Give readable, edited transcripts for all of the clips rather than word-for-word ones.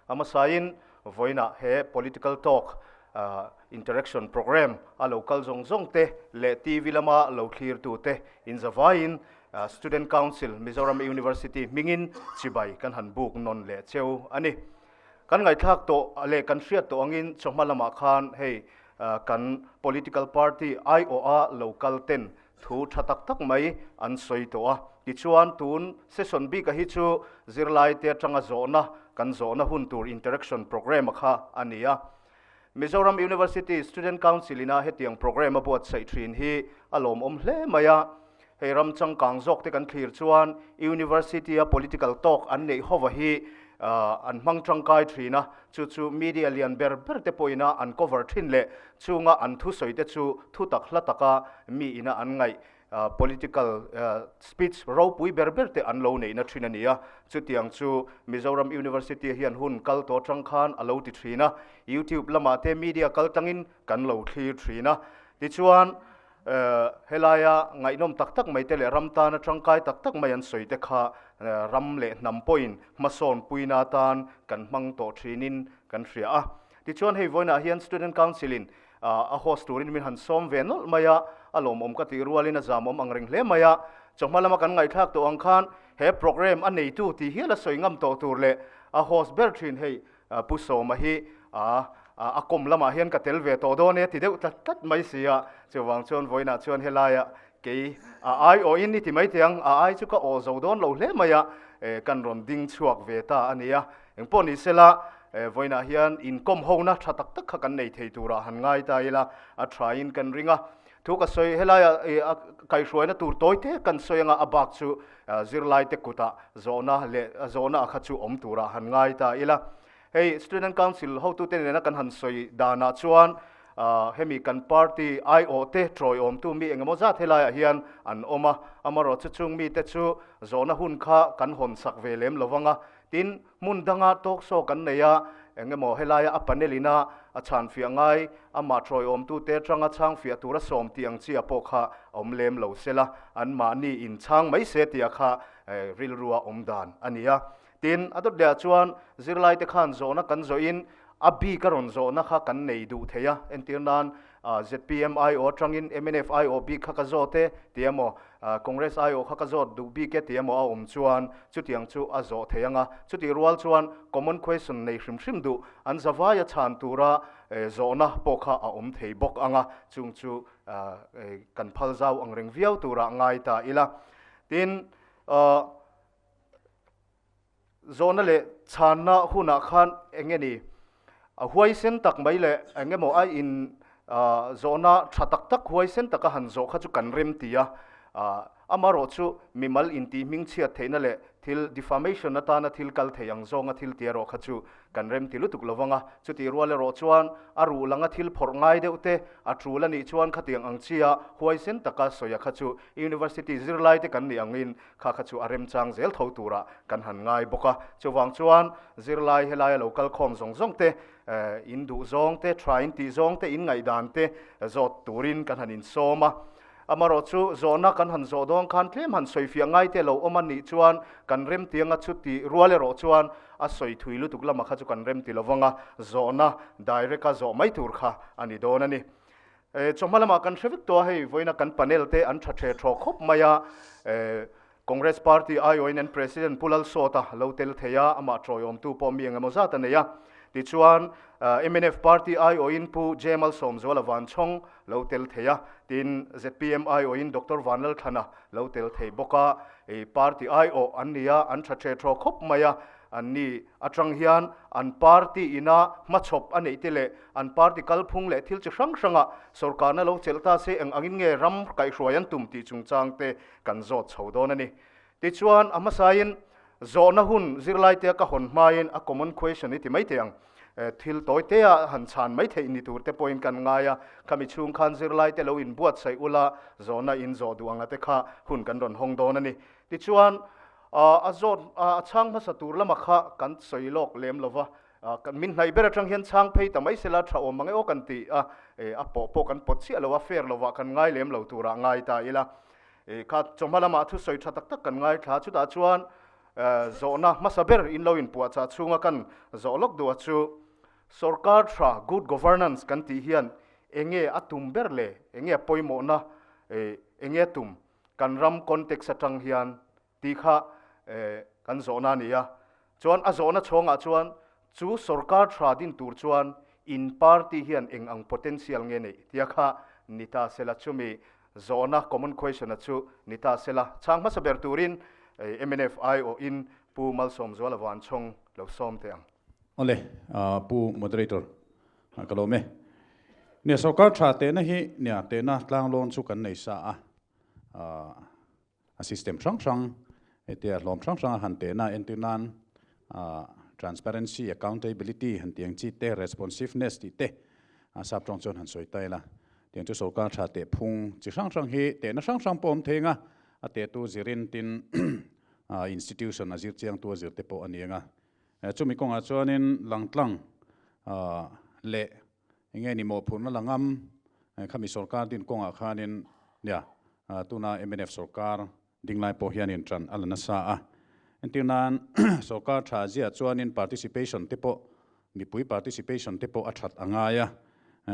A hmasain vawiinah he Political Talk Interaction Programme a lo kal zawng zawng te leh TV lama lo thlirtu te inzavaiin Student Council Mizoram University hmingin chibai kan han buk nawn leh cheu a ni. Kan ngaihthlak tawh leh kan hriat tawh angin chawhma lamah khan hei kan Political Party aiawha lo kal ten Thu tha tak tak mai an sawi tawh a. Tichuan, tun session bika hi chu zirlaite atanga zawhna kan zawhna hun tur interaction programme a kha a ni a. Mizoram University Student Council ina hetiang programme a buatsaih thin hi a lawmawm hle mai a. Hei ram changkang zawk te kan thlir chuan University a political talk an neih hova hi an hmang tangkai thin a, chu chu media lian ber ber te pawhina an cover thin leh Chunga an thusawi te chu thutak hla taka mi ina an ngaih political speech ropui ber ber te an lo neihna thin a ni a. Chutiang chu Mizoram University hian hun kal tawh atang khan a lo ti thin a, YouTube lamah te media kal tangin kan lo thlir thin a. Tichuan, helaia ngaihnawm tak tak mai te leh ram tana tangkai tak tak mai an sawi te kha ram leh hnam pawhin hmasawn puina atan kan hmang tawh thinin kan hria a. Tichuan hei vawiinah hian Student Council in a host turin min han sawm ve nawlh mai a, a lawmawm ka tih rualin a zamawm ang reng hle mai a. Chawhma lama kan ngaihthlak tawh ang khan he programme a neitu tih hial a sawi ngam tawh tur leh a host ber thin hei Pu Sawma hi a kawm lamah hian ka tel ve tawh dawn e ti deuh tlat tlat mai si a. Chuvang chuan vawiinah chuan helaia kei a ai awhin i ti mai teh ang, a ai chu ka aw zo dawn lo hle mai a, kan rawn ding chhuak ve ta a ni a. Engpawh ni sela, vawiinah hian inkawm hona tha tak tak kha kan nei thei turah han ngai ta ila, a thain kan ring a. Thu ka sawi, helaia kaihhruaina tur tawi te kan sawi anga a bak chu zirlaite kutah zawhna leh zawhna a kha chu awm turah han ngai ta ila. Hei Student Council hotute nena kan han sawi danah chuan hemi kan party aiawhte tawiawmtu mi engemaw zat helaiah hian an awm a, amaherawhchu chung mite chu zawhna hun kha kan hawn sak ve lem lo vang a, tin hmun danga talk show kan nei a, engemaw helaia a panel ina a chhanfiah ngai amah tawiawmtute atanga chhangfiah tura sawm tih ang chi-ah pawh kha awm lem lo sela, anmahni inchhang mai se tih-ah kha rilrua awm dan a ni a. Tin, a dawt lehah chuan zirlaite khan zawhna kan zawhin a bik a rawn zawhna kha kan nei duh thei a. Entir nan, zpm aiawh atangin mnf aiawh bik kha ka zawt e tih emaw, Congress aiawh kha ka zawt duh bik e tih emaw a awm chuan chutiang chu a zawh thei ang a. Chutih rual chuan common question nei hrim hrim duh an zavaia chhan tura zawhna pawh kha a awm thei bawk ang a, chung chu kan phal zau ang reng viau turah ngai ta ila. Tin, Zawhna leh chhanna hunah khan eng nge ni a huaisen tak mai leh eng emaw a in zawhna tha tak tak huaisen taka han zawh kha chu kan rem ti a, amaherawh chu mimal intih hmingchhiat theihna leh thil defamation atana thil kal thei ang zawnga thil ti erawh kha chu kan rem ti lutuk lovang a, chutih rual erawh chuan a ruh langa thil phawrh ngai deuh te a tul a nih chuan khatiang ang chia huaisen taka sawia kha chu University zirlaite kan nih angin Kha kha chu a remchang zel tho turah kan han ngai bawk a. Chuvang chuan zirlai helaia lo kal khawm zawng zawng te, in duh zawng te, tha in tih zawng te, in ngaihdan te zawt turin kan han insawm a. Amaherawh chu zawhna kan han zawh dawn khan tlem han sawifiah ngai te lo awm a nih chuan kan remtianga chuti rual erawh chuan a sawi thui lutuk lamah kha chu kan remti lovang a, zawhna direct a zawh mai tur kha a ni dawn a ni. Chawhma lamah kan hre vek tawh a, hei vawiina kan panel te an tha the thaw khawp mai a, Congress Party aiawhin an President Pu Lalsawta lo tel thei a, amah tawiawmtu pawh mi engemaw zat a nei a. Tichuan mnf Party aiawhin Pu J Malsawmzuala Vanchhawng lo tel thei a, tin zpm aiawhin Doctor Vanlalthlana lo tel thei bawk a, party aiawh an ni a, an tha the thaw khawp mai a. An ni atang hian an party ina hmachhawp a neih te leh an party kalphung leh thil chi hrang hranga sorkarna lo chelh ta se eng angin nge ram kaihhruai an tum tih chungchang te kan zawt chho dawn a ni. Tichuan a hmasain zawhna hun zirlaitea ka hawn hmain a common question i ti mai teh ang. Thil tawi tea han chhan mai theih ni tur te pawhin kan ngai a, khami chhung khan zirlaite lo inbuatsaih ula zawhna in zawh duh anga te kha hun kan rawn hawng dawn a ni. Tichuan, a zawt a chhang hmasa tur lama kha kan sawi lawk lem lo va, min hnaih ber atang hian chhang phei ta mai sela tha awm ang e aw kan ti a, a pawh pawh kan pawt chiah lo a, fair lovah kan ngai lem lo turah ngai ta ila. Kha chawhma lamah thusawi tha tak tak kan ngaithla, chutah chuan. Zawhna hmasa ber in lo inpuahchah chhunga kan zawh lawk duh a chu, Sorkar tha, good governance, kan tih hian enge a tum ber le enge a pawimawhna, enge a tum kan ram context atang hian tih kha kan zawhna a ni a. Chuan a zawhna chhawngah chuan chu sorkar tha din tur chuan in party hian eng ang potential nge neih tia kha ni ta sela chumi zawhna common question a chu ni ta sela chhang hmasa ber turin mnf aiawhin Pu Malsawmzuala Vanchhawng lo sawm teh ang. Awle, Pu Moderator, ka lawm e. Nia sorkar tha tehna hi nia tehna tlanglawn chu kan nei sa a, a system hrang hrang hetia hlawm hrang hrang a han tehna entir nan transparency, accountability han tih ang chi te, responsiveness tih te a sap tawng chuan han sawi ta ila. Tiang chu sorkar tha teh phung chi hrang hrang hi tehna hrang hrang pawh awm thei ang a, a tehtu zirin tin institution a zir chiangtu a zir te pawh a ni ang a. Chumi kawngah chuanin langtlang leh eng nge ni mawhphurhna la ngam khami sorkar din kawngah khanin nia tuna mnf sorkar dinglai pawh hianin ṭan a la nasa a. Entir nan sorkar ṭha ziah chuanin participation te pawh mipui participation te pawh a ṭhat a ngai a.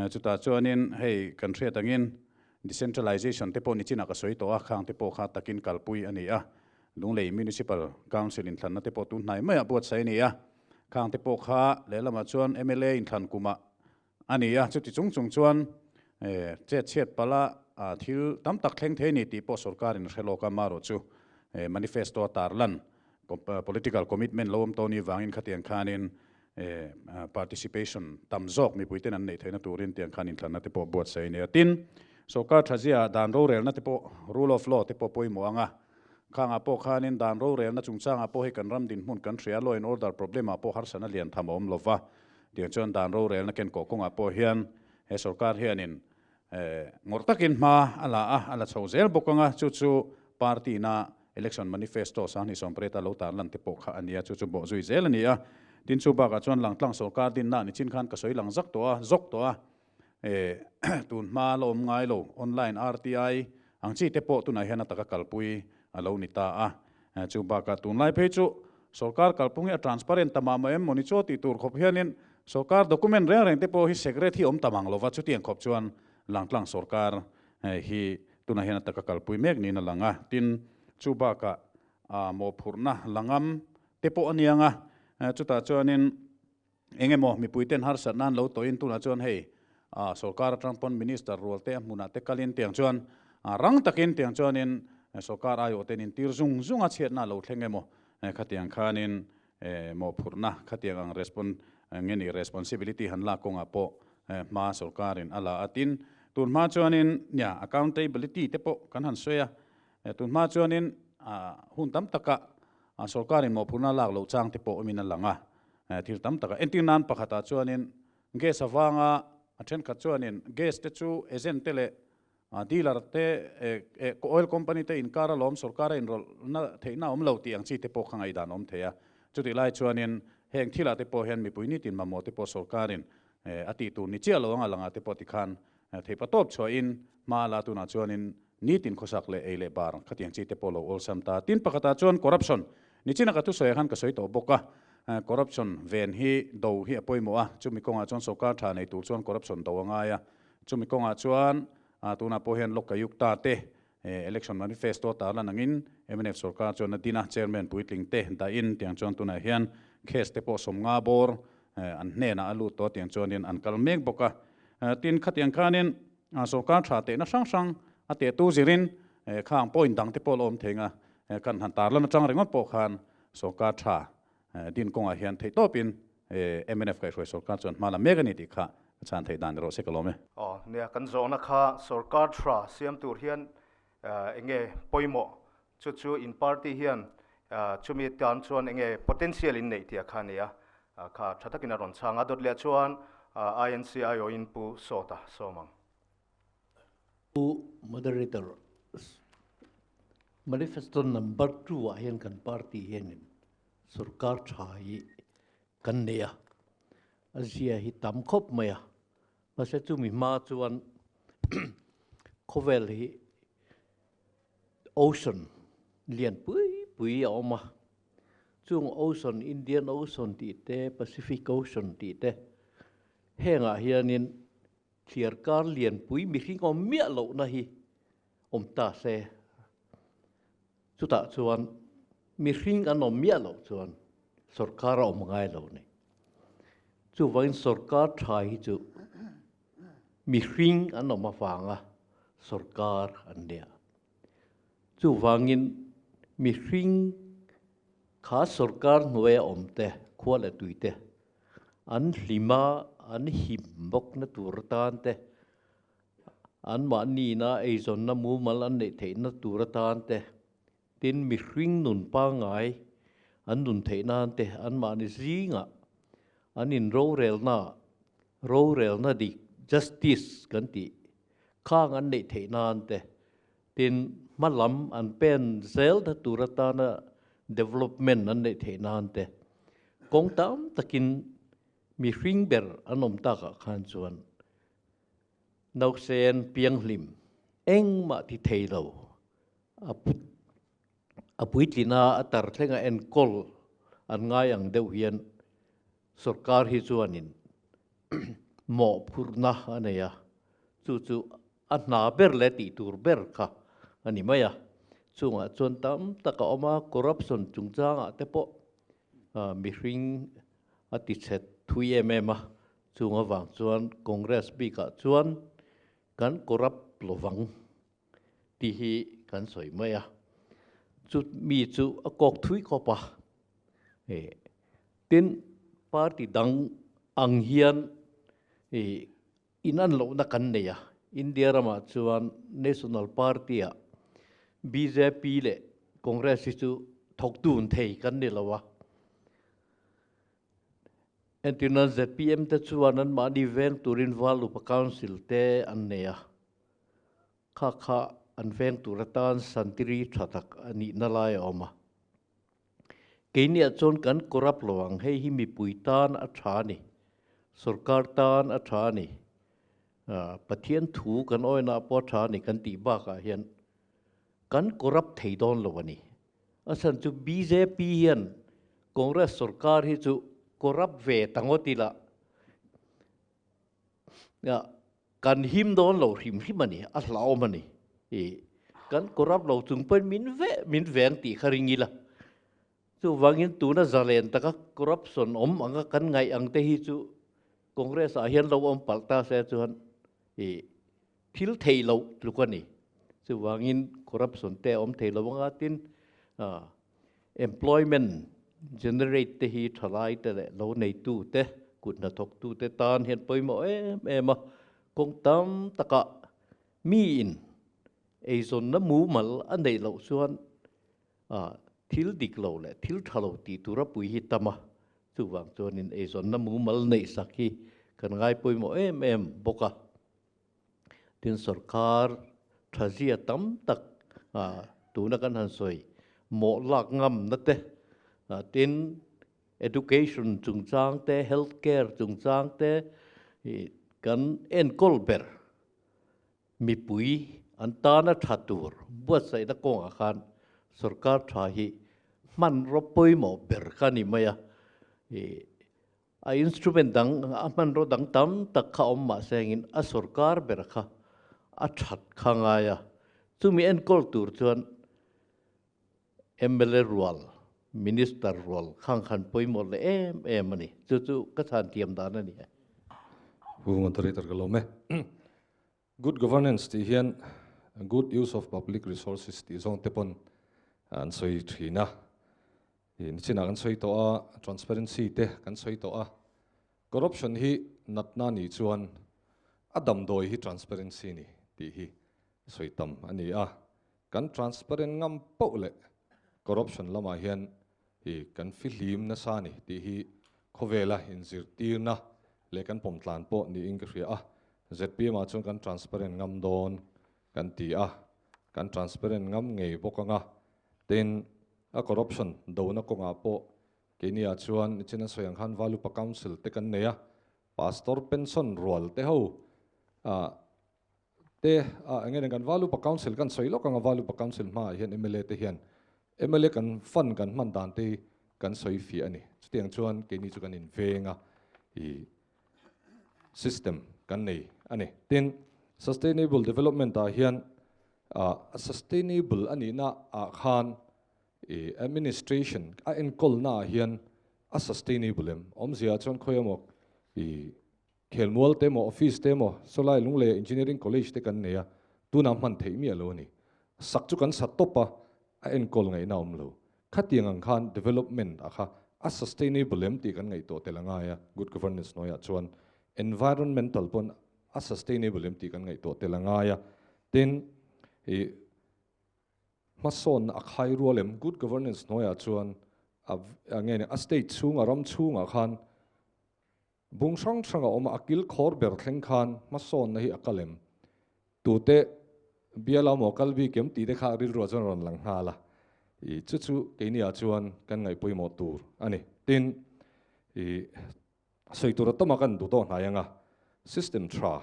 Chutah chuanin hei kan hriat angin decentralization te pawh nichinah ka sawi tawh a, khang te pawh kha takin kalpui a ni a. Lunglei Municipal Council inthlanna te pawh tun hnai maiah buatsaih a ni a, khang te pawh kha lehlamah chuan mla inthlan kumah a ni a, chuti chung chung chuan chet chhiat pala thil tam tak thleng thei a ni tih pawh sorkarin a hre lawk a, marawh chu manifesto a tarlan political commitment lo awm tawh ni vangin khatiang khanin participation tam zawk mipuiten an neih theihna turin tiang khan inthlanna te pawh buatsaih a ni a. Tin, sorkar thazia dan rorelna te pawh rule of law te pawh pawimawh ang a, Khangah pawh khanin dan rorelna chungchangah pawh hei kan ram dinhmun kan hria, law and order problem ah pawh harsatna lian tham a awm lova, tiang chuan dan rorelna kenkawh kawngah pawh hian he sorkar hianin ngawrh takin hma a la a, a la chho zel bawk anga, chu chu party na election manifesto 2018 a lo tarlan te pawh kha a nia, chu chu bawh zui zel a ni a. Tin chu bakah chuan langtlang sorkar dinna ni chin khan ka sawi lang zak tawh a, zawk tawh a. Tun hma la awm ngai lo, online RTI ang chi te pawh tunah hian a taka kalpui a lo ni ta a. Chu bakah tunlai phei chu sorkar kalpung hi a transparent ta mah mah em mawni chu tih tur khawp hianin sorkar document reng reng te pawh hi secret hi awm ta mang lova, chutiang khawp chuan langtlang sorkar hi tunah hian a taka kalpui mek niin a lang a. Tin, chu bakah mawhphurhna la ngam te pawh a niang a, chutah chuanin Eng emaw mipuiten harsat nan lo tawhin tunah chuan hei sorkar atang pawn minister rual te a hmunah te kalin tiang chuan rang takin tiang chuanin sorkar aiawh ten intir zung zung a chhiatna lo thleng emaw khatiang khanin mawhphurhna khatiang ang respon nge ni responsibility han lak kawngah pawh hma sorkarin a la a. Tin, tun hma chuanin nia accountability te pawh kan han sawi a, tun hma chuanin hun tam takah sorkarin mawhphurhna lak loh chang te pawh awmin a lang a. Thil tam tak a entir nan pakhatah chuanin gas avanga a thenkhat chuanin gas te chu agent te leh dealer te oil company te inkar alawm sorkar a inrawlhna theihna awm lo tih ang chi te pawh kha ngaihdan awm thei a. Chutih lai chuanin heng thilah te pawh hian mipui nitin mamawh te pawh sorkarin a tih tur ni chiah lo anga langah te pawh tikhan theipa tawp chhuahin hma la tunah chuanin nitin khawsak leh ei leh bar khatiang chi te pawh lo awlsam ta. Tin pakhatah chuan corruption nichina ka thusawiah khan ka sawi tawh bawk a, corruption ven hi do hi a pawimawh a, chumi kawngah chuan sorkar tha nei tur chuan corruption do a ngai a, chumi kawngah chuan tunah pawh hian Lokayukta te election manifesto tarlan angin mnf sorkar chuan a din a, chairman puitling te dahin tiang chuan tunah hian case te pawh sawmnga bawr an hnenah a lut tawh tiang chuanin an kal mek bawk a. Tin khatiang khanin sorkar tha tehna hrang hrang a tehtu zirin khang point dang te pawh la awm thei nga kan han tarlan atang ringawt pawh khan sorkar tha din kawngah hian theihtawpin mnf kaihhruai sorkar chuan hma la mek a ni tih kha ka chhan theih dan erawh se ka lawm e. Aw nia kan zawhna kha sorkar tha siam tur hian enge pawimawh chu chu in party hian chumi tan chuan enge potential in neih tih kha a ni a, kha tha takin a rawn chhang a, dawt leh chuan INC aiawhin Pu Sawta sawm ang. Pu Moderator, Manifesto number 2 ah hian kan party hianin sorkar tha hi kan nei a, a zia hi tam khawp mai a, mahse chumi hma chuan khawvel hi ocean lian pui pui a awm a. Chung Ocean, Indian Ocean tih te, Pacific Ocean tih te, hengah hianin thliarkar lianpui mihring awm miah lohna hi awm ta se. Chutah chuan mihring an awm miah loh chuan sorkar a awm ngai lo ni. Chuvangin sorkar tha hi chu mihring an awm avanga sorkar an nia. Chuvangin mihring kha sorkar hnuaia awm te, khua leh tui te an hlim a, an him bawkna tur atan te, Anmahnina eizawnna mumal an neih theihna tur atan te, tin mihring nun pangngai an nun theih nan te anmahni zingah an inrorelna, rorelna dik, justice kan tih khang an neih theih nan te, tin hmalam an pen zelna tur atana development an neih theih nan te kawng tam takin mihring ber an awm takah khan chuan Nausen pianghlim engmah ti thei lo, a a puitlina a tar thlenga enkawl an ngai ang deuh hian sorkar hi chuanin mawhphurhna a nei a, chu chu a hna ber leh tih tur ber kha a ni mai a. Chungah chuan tam tak a awm a, corruption chungchangah te pawh mihring a tichhe thui em em a, Chung avang chuan Congress bikah chuan kan corrupt lovang tih hi kan sawi mai a, chu mi chu a kawk thui khawp a. Tin, party dang ang hian in an lohna kan nei a, India ramah chuan National Party-ah bjp leh Congress hi chu thawk dun thei kan ni lo a. Entirna zpm te chuan anmahni veng turin Val Upa Council te an nei a, kha kha an veng tur atan santiri tha tak a nihna lai a awm a. Keiniah chuan kan corrupt lo ang, hei hi mipui tan a tha a ni, sorkar tan a tha a ni, Pathian thu kan awina pawh a tha a ni kan tih bakah hian kan corrupt thei dawn lo a ni. A chhan chu bjp hian Congress sorkar hi chu corrupt ve ta ngawt ila kan him dawn lo hrim hrim a ni, a hlauhawm a ni. Kan corrupt lo chung pawhin min ve min veng tih kha ring ila. Chuvangin tuna zalen taka corruption awm anga kan ngaih ang te hi chu Congress ah hian lo awm palh ta se chuan thil thei loh tluk a ni. Chuvangin corruption te a awm thei lo anga tin employment generate te hi thalai te leh lo neitu te kut hnathawktu te tan hian pawimawh em em a, kawng tam takah miin eizawnna mumal a neih loh chuan thil dik lo leh thil tha lo tih tura pui hi tam a, chuvang chuanin eizawnna mumal neih sak hi kan ngai pawimawh em em bawk a. Tin sorkar thazia tam tak tuna kan han sawi mawh lak ngamna te, tin education chungchang te, health care chungchang te kan enkawl ber mipui an tana tha tur buatsaihna kawngah khan sorkar tha hi hmanraw pawimawh ber kha a ni mai a. A instrument dang, a hmanraw dang tam tak kha awm mah se engin a sorkar ber kha a that kha ngai a. Chumi enkawl tur chuan mla rual, Minister rual khang khan pawimawh leh em em a ni. Chu chu ka chhan thiam dan a ni e. Pu Moderator ka lawm e. Good governance tih hian good use of public resources tih zawng te pawn an sawi thin a. Nichinah kan sawi tawh a, transparency te kan sawi tawh a, corruption hi natna nih chuan a damdawi hi transparency ni tih hi sawi tam a ni a. Kan transparent ngam poh leh corruption lamah hian hi kan fihlim nasa ni tih hi khawvela inzirtirna leh kan pawmtlan pawh niin ka hria a. Zpm ah chuan kan transparent ngam dawn kan ti a, kan transparent ngam ngei bawk ang a. Tin, a corruption dona kawngah pawh keiniah chuan nichin an sawi ang khan Valupa Council te kan nei a, Pastor pension rual te ho ah te ah eng nge kan Valupa Council kan sawi lawk ang a, Valupa Council hmaah hian mla te hian mla kan fund kan hman dan te hi. kan sawi fiah a ni. Chutiang chuan keini chu kan inveng a, i system kan nei a ni. Tin, sustainable development ah hian a sustainable a nihna ah khan i administration a enkawlna ah hian a sustainable em? Awmzia ah chuan khawi emaw i Khelmual te emaw, office te emaw, sawlai Lunglei Engineering College te kan nei a, tunah hman theih miah lo a ni. Sak chu kan sa tawp a, a enkawl ngaihna a awm lo. Khatiang ang khan development a kha a sustainable em tih kan ngaihtuah tel a ngai a, good governance hnuaiah chuan environmental pawn a sustainable em tih kan ngaihtuah tel a ngai a, tin ih hmasawnna a khai rual em? Good governance hnuaiah chuan a nge ni a state chhunga ram chhungah khan Bung hrang hrang a awm a, a kil khawr ber thleng khan hmasawnna hi a kal em? Tute biala maw kal bik em tih te kha rilruah chuan a rawn lang nghal a. I chu chu keiniah chuan kan ngaih pawimawh tur a ni. Tin, i sawi tur a tawma kan duh tawh hnai ang a, system tha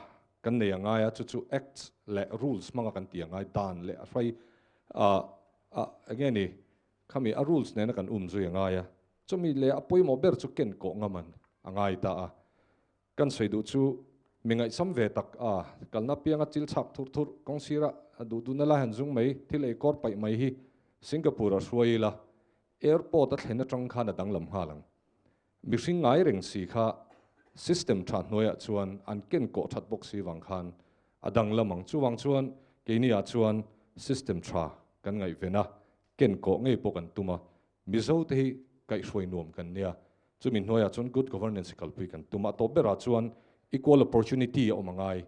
kan nei a ngai a, chu chu acts leh rules hmanga kan tih a ngai, dan leh a hrai a a enge ni Khami a rules nena kan um zui a ngai a, chumi leh a pawimawh ber chu ken kawh ngam an a ngai ta a. Kan sawi duh chu mi ngaihsam ve tak a, kalna pianga chil chhak thur thur, kawng sira duh duhna lai han zung mai, thil ei kawr paih mai hi Singapore a hruai ila, airport a thlen atang khan a danglam nghal ang. Mihring ngai reng si kha system tha hnuaiah chuan an ken kawh that bawk si vang khan a danglam ang. Chuvang chuan keiniah chuan system tha kan ngaihven a, ken kawh ngei pawh kan tum a, Mizo te hi kaihhruai nuam kan nia, chumi hnuaiah chuan good governance hi kalpui kan tum a, tawp berah chuan equal opportunity a awm a ngai,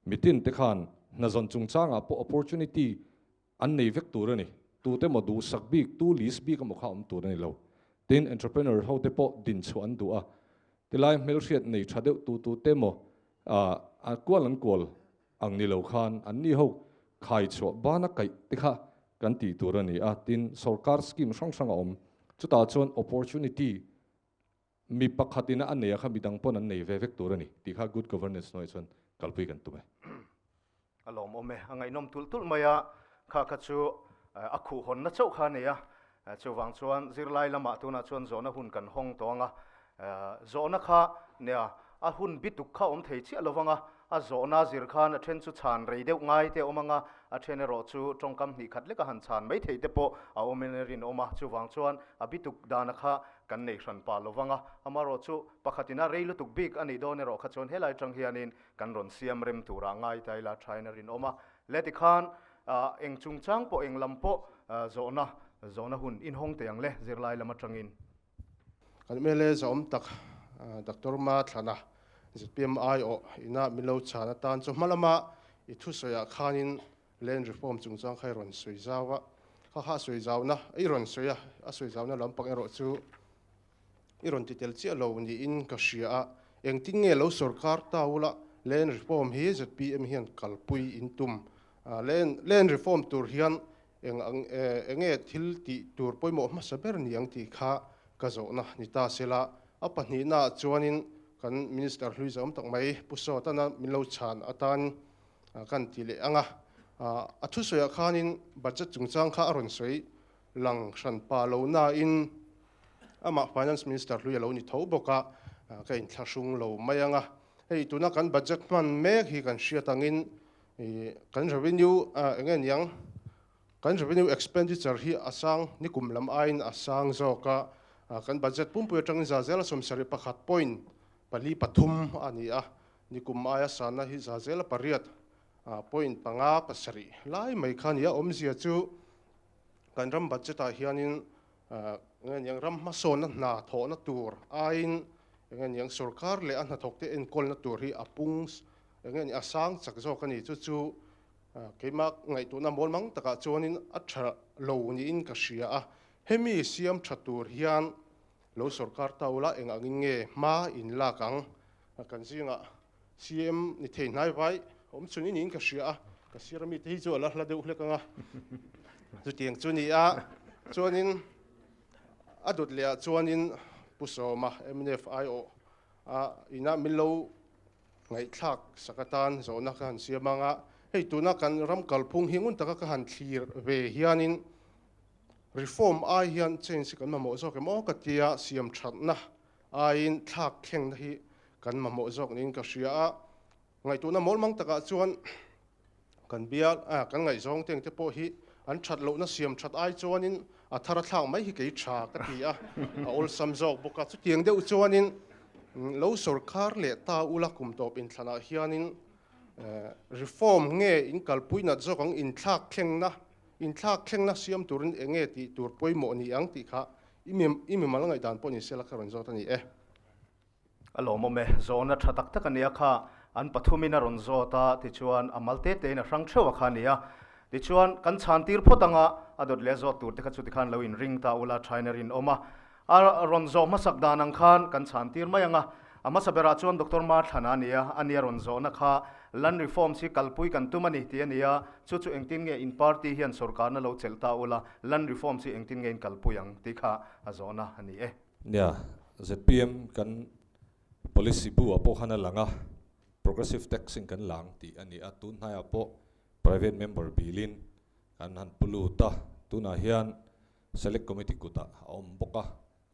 mitin te khan hnazawn chungchangah pawh opportunity an nei vek tur a ni, tute maw duhsak bik, tu list bik emaw kha awm tur a ni lo, tin entrepreneur ho te pawh din chhuah an duh a, tilai hmelhriat nei tha deuh tu tu te maw a kual an kual ang ni lo khan an ni ho khai chhuah bana kaih te kha kan tih tur a ni a, tin sorkar scheme hrang hrang a awm, chutah chuan opportunity mi pakhatin a nei a kha midang pawn an nei ve vek tur a ni tih kha good governance hnuaiah chuan kalpui kan tum e. A lawmawm e, a ngaihnawm tulh tulh mai a, kha kha chu a khuh hawnna chauh kha a nei a, chuvang chuan zirlai lamah tunah chuan zawhna hun kan hawng tawh ang a, Zawhna kha nia a hun bituk kha awm thei chiah lovang a, a zawhna zir khan a then chu chhan rei deuh ngai te a awm ang a, a then erawh chu tawngkam hnih khat leka han chhan mai thei te pawh a awmin a rinawm a, chuvang chuan a bituk dana kha kan nei hran pah lovang a, amaherawh chu pakhatin a rei lutuk bik a nih dawn erawh kha chuan helai atang hianin kan rawn siam rem turah ngai ta ila thain a rinawm a, le tikhan eng chungchang pawh eng lam pawh zawhna zawhna hun inhawng teh ang le zirlai lam atangin. Kan mla zawm tak Doctor Ma Thlana zpm aiawh ina min lo chhan atan chu hma lama i thusawiah khanin Land Reform chungchang kha i rawn sawi zau a, kha kha a sawi zauna i rawn sawi a, a sawi zauna lampang erawh chu i rawn ti tel chiah lo niin ka hria a, engtin nge lo sorkar ta ula Land Reform hi zpm hian kalpui in tum Land Reform tur hian Eng ang enge thil tih tur pawimawh hmasa ber ni ang tih kha ka zawhna ni ta sela, a pahnihnaah chuanin kan Minister hlui zawm tak mai Pu Sawtana min lo chhan atan kan ti leh ang a. A thusawiah khanin budget chungchang kha a rawn sawi lang hran pa lo nain amah Finance Minister hlui a lo ni tho bawk a, ka inthlahrung lo mai ang a. Hei tuna kan budget hman mek hi kan hriat angin Kan revenue enge niang kan revenue expenditure hi a sang nikum lam aiin a sang zawk a, kan budget pumpui atangin za zela 71 point pali pathum a ni a, nikum aia sanna hi za zela pariat point panga pasarih lai mai kha a ni a, awmzia chu kan ram budget ah hianin enge niang ram hmasawnna hna thawhna tur aiin enge niang sorkar leh a hnathawkte enkawlna tur hi a pung Enge ni a sang chak zawk a ni chu chu keimah ngaihtuahna mawl mang takah chuanin a tha lo niin ka hria a, hemi siam tha tur hian lo sorkar ta ula eng angin nge hma in lak ang? Kan zingah CM ni thei hnai vai awm chhun i niin ka hria a, ka sir ami te hi chu a la hla deuh hlek ang a, chutiang chu ni a, chuanin a dawt leh ah chuanin Pu Sawma mnf aiawh a inah min lo Ngaihthlak sak atan zawhna ka han siam ang a, hei tuna kan ram kalphung hi ngun taka ka han thlir ve hianin Reform ai hian change hi kan mamawh zawk em aw ka tia, siam thatna aiin thlak thlengna hi kan mamawh zawk niin ka hria a. Ngaihtuahna mawlmang takah chuan kan bial kan ngaihzawng teng te pawh hi an that lohna siam that ai chuanin a thar a thlak mai hi kei tha ka ti a, a awlsam zawk bawk a. Chutiang deuh chuanin lo sawrkar leh ta ula kum tawp inthlanah hianin reform nge in kalpui nat zawk ang inthlak thlengna inthlak thlengna siam turin eng nge tih tur pawimawh ni ang tih kha i mimal ngaihdan pawh ni sela ka rawn zawt a ni e. A lawmawm e, zawhna tha tak tak a nia kha, an pathumin a rawn zawt a, tichuan a mal te tein a hrang theuh a kha a nia. Tichuan kan chhan tir phawt anga a dawt leh a zawt tur te kha chuti khan lo inring ta ula thain a rinawm a. A rawn zawh hmasak dan ang khan kan chhan tir mai ang a. A hmasa berah chuan Doctor Marthlana a nia, a nia rawn zawhna kha Land Reforms hi kalpui kan tum a ni tih a ni a, chu chu engtin nge in party hian sorkarna lo chelh ta ula Land Reforms hi engtin nge in kalpui ang tih kha a zawhna a ni e. Nia, zpm kan policy bu ah pawh khan a lang a, progressive taxing kan lang tih a ni a, tun hnaiah pawh private member bilin kan han pu lut a, tunah hian select committee kutah a awm bawk a,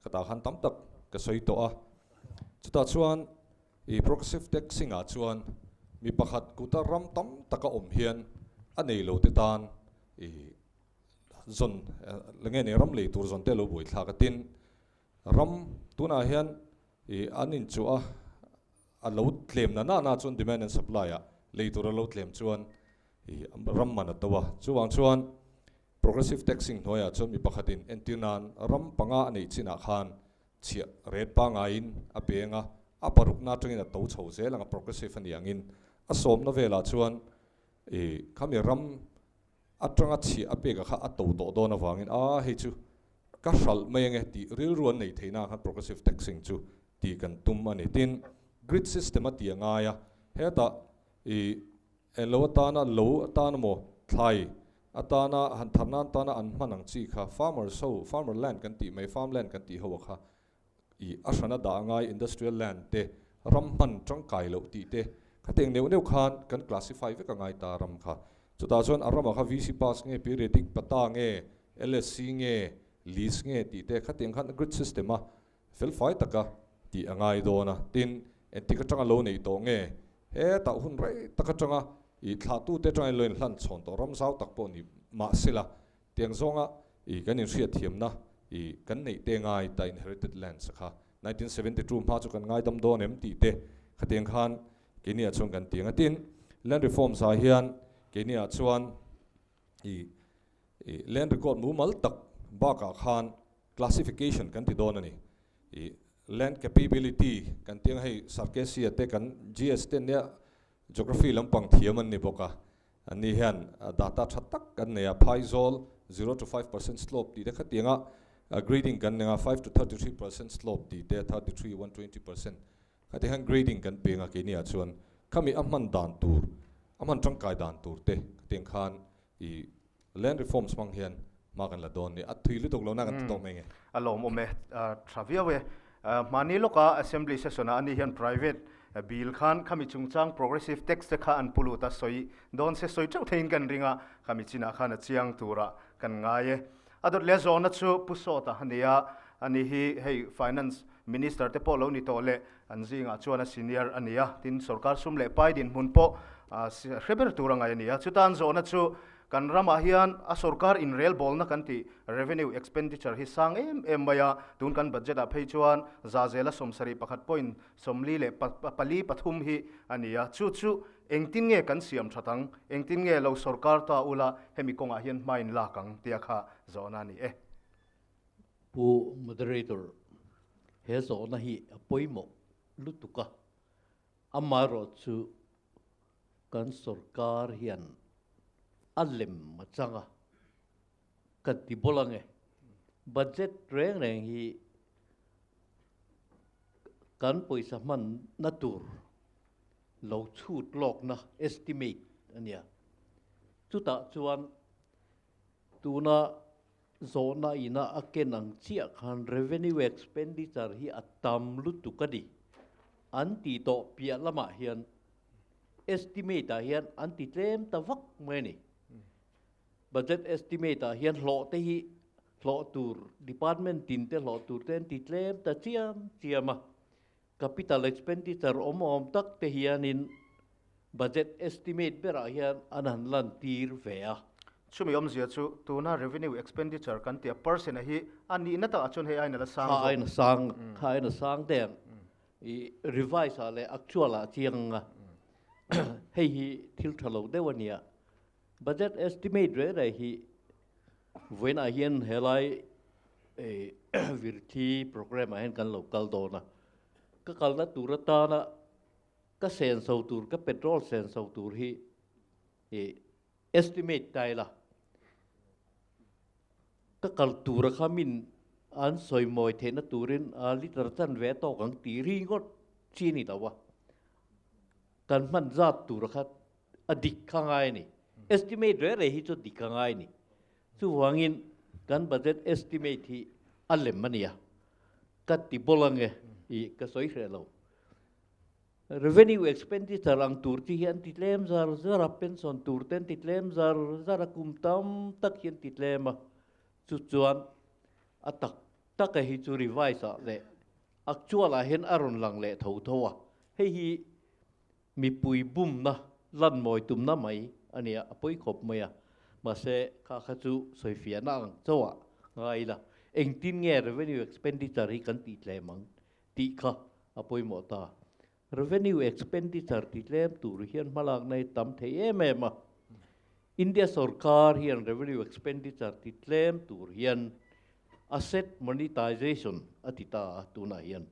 khatah khan tam tak ka sawi tawh a, chutah chuan i progressive taxing ah chuan mi pakhat kuta ram tam tak a awm hian a nei lo te tan i zawn nge ni ram lei tur zawn te lo buai thlak a tin ram tunah hian ih an inchuh a a lo tlem na na na chuan demand and supply ah lei tur a lo tlem chuan ih ram man a to a chuvang chuan progressive taxing hnuaiah chuan mi pakhatin entir nan ram panga a neih chinah khan chhiah ret pangaiin a peng a a parukna atangin a to chho zel ang a progressive a ni angin a sawmna velah chuan ih khami ram Atanga chhiah a pek a kha a to tawh dawn avangin a hei chu ka hralh mai ange tih rilru an neih theihna khan progressive taxing chu tih kan tum a ni. Tin, grid system a tih a ngai a, hetah i englo atana lo atana maw thlai atana han thar nan tana an hman ang chi kha farmers ho farmer land kan tih mai farm land kan tih ho a kha I a hrana dah ngai industrial land te ram hman tangkai loh tih te khatiang neuh neuh khan kan classify vek a ngai ta ram kha. Chutah chuan a ramah kha VC pass nge periodic pata nge LSC nge lease nge tih te khatiang khan grid system a felfai taka tih a ngai dawn a. Tin, engtik atanga lo neih tawh nge hetah hun rei tak atanga i thlahtute atanga in lo inhlan chhawn tawh ram zau tak pawh ni mahsela Tiang zawnga i kan inhriatthiamna i kan neih te ngai ta inherited lands kha 1972 hma chu kan ngaidam dawn em tih te khatiang khan keiniah chuan kan ti ang a. Tin, land reforms ah hian keiniah chuan i i land record mumal tak bakah khan classification kan ti dawn a ni. I land capability kan ti ang a, hei Sarkesia te kan GS te nia Geography lampang thiam an ni bawk a, anni hian data tha tak an nei a, Phaizawl 0 to 5% slope tih te khatianga grading kan nei a, 5 to 33% slope tih te, 33, 120% khati hian grading kan peng a keini ah chuan khami a hman dan tur, a hman tangkai dan tur te khatiang khan i land reforms hmang hian hma kan la dawn ni. A thui lutuk lo na kan ti tawk mai nge. A lawmawm e, tha viau e. Hmani lawka Assembly session ah ani hian private bill khan khami chungchang progressive tax te kha an pu lut a, sawi dawn se sawi teuh theiin kan ring a, khami chinah khan a chiang turah kan ngai e. A dawt leh zawhna chu Pu Sawta a ni a, ani hi hei Finance Minister te pawh lo ni tawh leh an zingah chuan a senior a ni a, tin sorkar sum leh pai dinhmun pawh hre ber tur a ngai a ni a. Chutan zawhna chu kan ramah hian a sorkar inrelbawlna kan tih revenue expenditure hi sang em em mai a, tun kan budget ah phei chuan zazela 71 point 44 pathum hi a ni a, chu chu engtin nge kan siam that ang, engtin nge lo sorkar ta ula hemi kawngah hian hma in lak ang tia kha zawhna a ni e. Pu Moderator, he zawhna hi a pawimawh lutuk a, amaherawhchu kan sorkar hian a lem a chang a, kan ti bawlh ang e. Budget reng reng hi kan pawisa hmanna tur lo chhut lawkna, estimate, a nia. Chutah chuan tuna zawhna ina a ken ang chiah khan revenue expenditure hi a tam lutuk a ni. An tih tawh piah lamah hian estimate ah hian an ti tlem ta vak mai a ni. Budget estimate ah hian hlawh te hi. hlawh tur department tin te hlawh tur te an ti tlem ta chiam chiam a, capital expenditure awm awm tak te hianin budget estimate berah hian an han lan tir ve a. Chumi awmzia chu tuna revenue expenditure kan tih a percent a hi a nihna takah chuan hei aina la sang zawk. Kha aina sang, kha aina sang deng i revise ah leh actual ah chiang a, hei hi thil tha lo deuh a nia. Budget estimate reh reh hi vawiinah hian helai virthi programme ah hian kan lo kal dawn a, ka kalna tur atana ka senso tur, ka petrol senso tur hi i estimate ta ila, ka kal tura kha min an sawi mawi theihna turin a liter chanve tawk ang tih ringawt chi a ni lo a, kan hman zat tura kha a dik kha ngai a ni. Estimate reh reh hi chu dik a ngai a ni. Chuvangin kan budget estimate hi a lem a nia. Ka ti bawlh ange i ka sawi hreh lo. Revenue expenditure ang tur chi hi an ti tlem zar zar a, pension tur te an ti tlem zar zar a, kum tam tak hi an ti tlem a. Chu chuan a tak tak a hi chu revise ah leh actual ah hian a rawn lang leh tho tho a. Hei hi Mipui bumna lan mawi tumna mai a nia, a pawi khawp mai a. Mahse, kha kha chu sawifiahna ang chauhah ngai ila, engtin nge revenue expenditure hi kan tih tlem ang tih kha a pawimawh ta. Revenue expenditure ti tlem tur hian hmalakna hi tam thei em em a. India sorkar hian revenue expenditure ti tlem tur hian asset monetization a ti ta a tunah hian.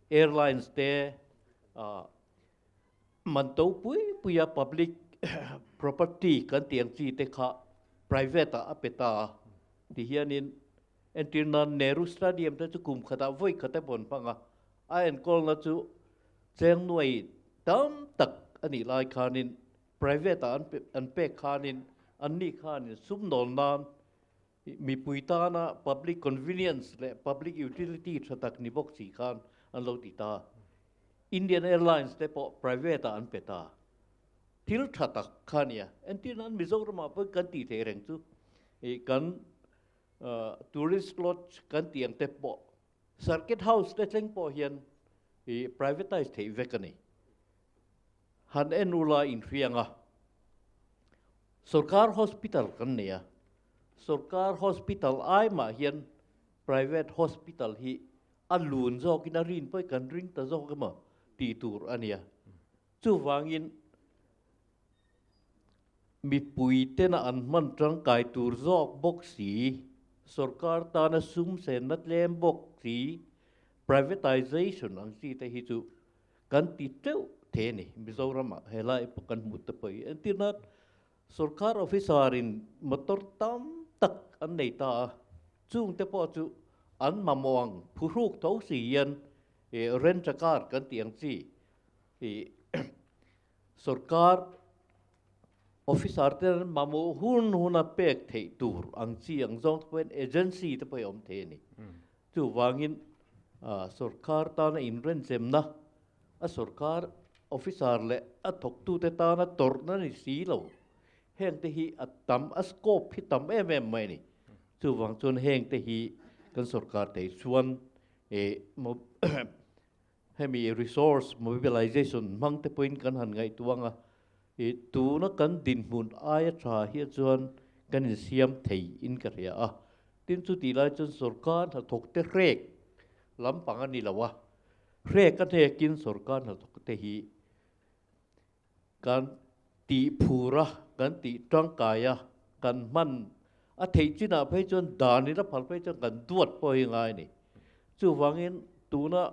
Airlines te man to pui pui a public property kan tih ang chi te kha private ah a pe ta a ti hianin entir nan Nehru Stadium te chu kum khatah vawi khat a vawn hmang a, a enkawlna chu cheng nuai tam tak a nih lai khanin private ah an pek khanin anni khanin sum nawl nan Mipui tana public convenience leh public utility tha tak ni bawk si khan an lo ti ta. Indian Airlines te pawh private ah an pe ta. Thil tha tak kha nia. Entir nan Mizoramah pawh kan tih theih reng chu ih kan tourist lodge kan tih ang te pawh Circuit House te thleng pawh hian ih privatize theih vek a ni. Han en ula inhriang a. Sorkar hospital kan nei a. Sorkar hospital ai mah hian private hospital hi a lun zawkin a rin pawh kan ring ta zawk emaw tih tur a nia. Chuvangin mipui tena an hman tangkai tur zawk bawk si, sorkar tana sum senna tlem bawk si, privatization ang chi te hi chu kan ti teuh thei a ni. Mizoramah helai pawh kan hmu te pawh hi entirna Sorkar officer in motor tam tak an nei ta a, chung te pawh chu an mamawh ang phuhruk tho si hian rent a car kan tih ang chi sorkar officer te an mamawh hun huna pek theih tur ang chi ang zawng te pawhin agency te pawh hi a awm thei a ni. Chuvangin sorkar tana inrenchemna a sorkar officer leh a thawktute tana tawrhna ni si lo. Hengte hi a tam, a scope hi tam em em mai a ni. Chuvang chuan hengte hi kan sorkar thei chuan hemi resource mobilization hmang te pawhin kan han ngaihtuah ang a, tuna kan dinhmun aia tha hi chuan kan insiam thei in ka hria a. Tin chutih lai chuan sorkar hnathawkte hrek lampang a ni lo a. Hrek a hnekin sorkar hnathawk te hi kan tih phur a, kan tih tangkai a, kan hman a theih chinah phei chuan danin a phal phei chuan kan duat pawh hi ngai a ni. Chuvangin tuna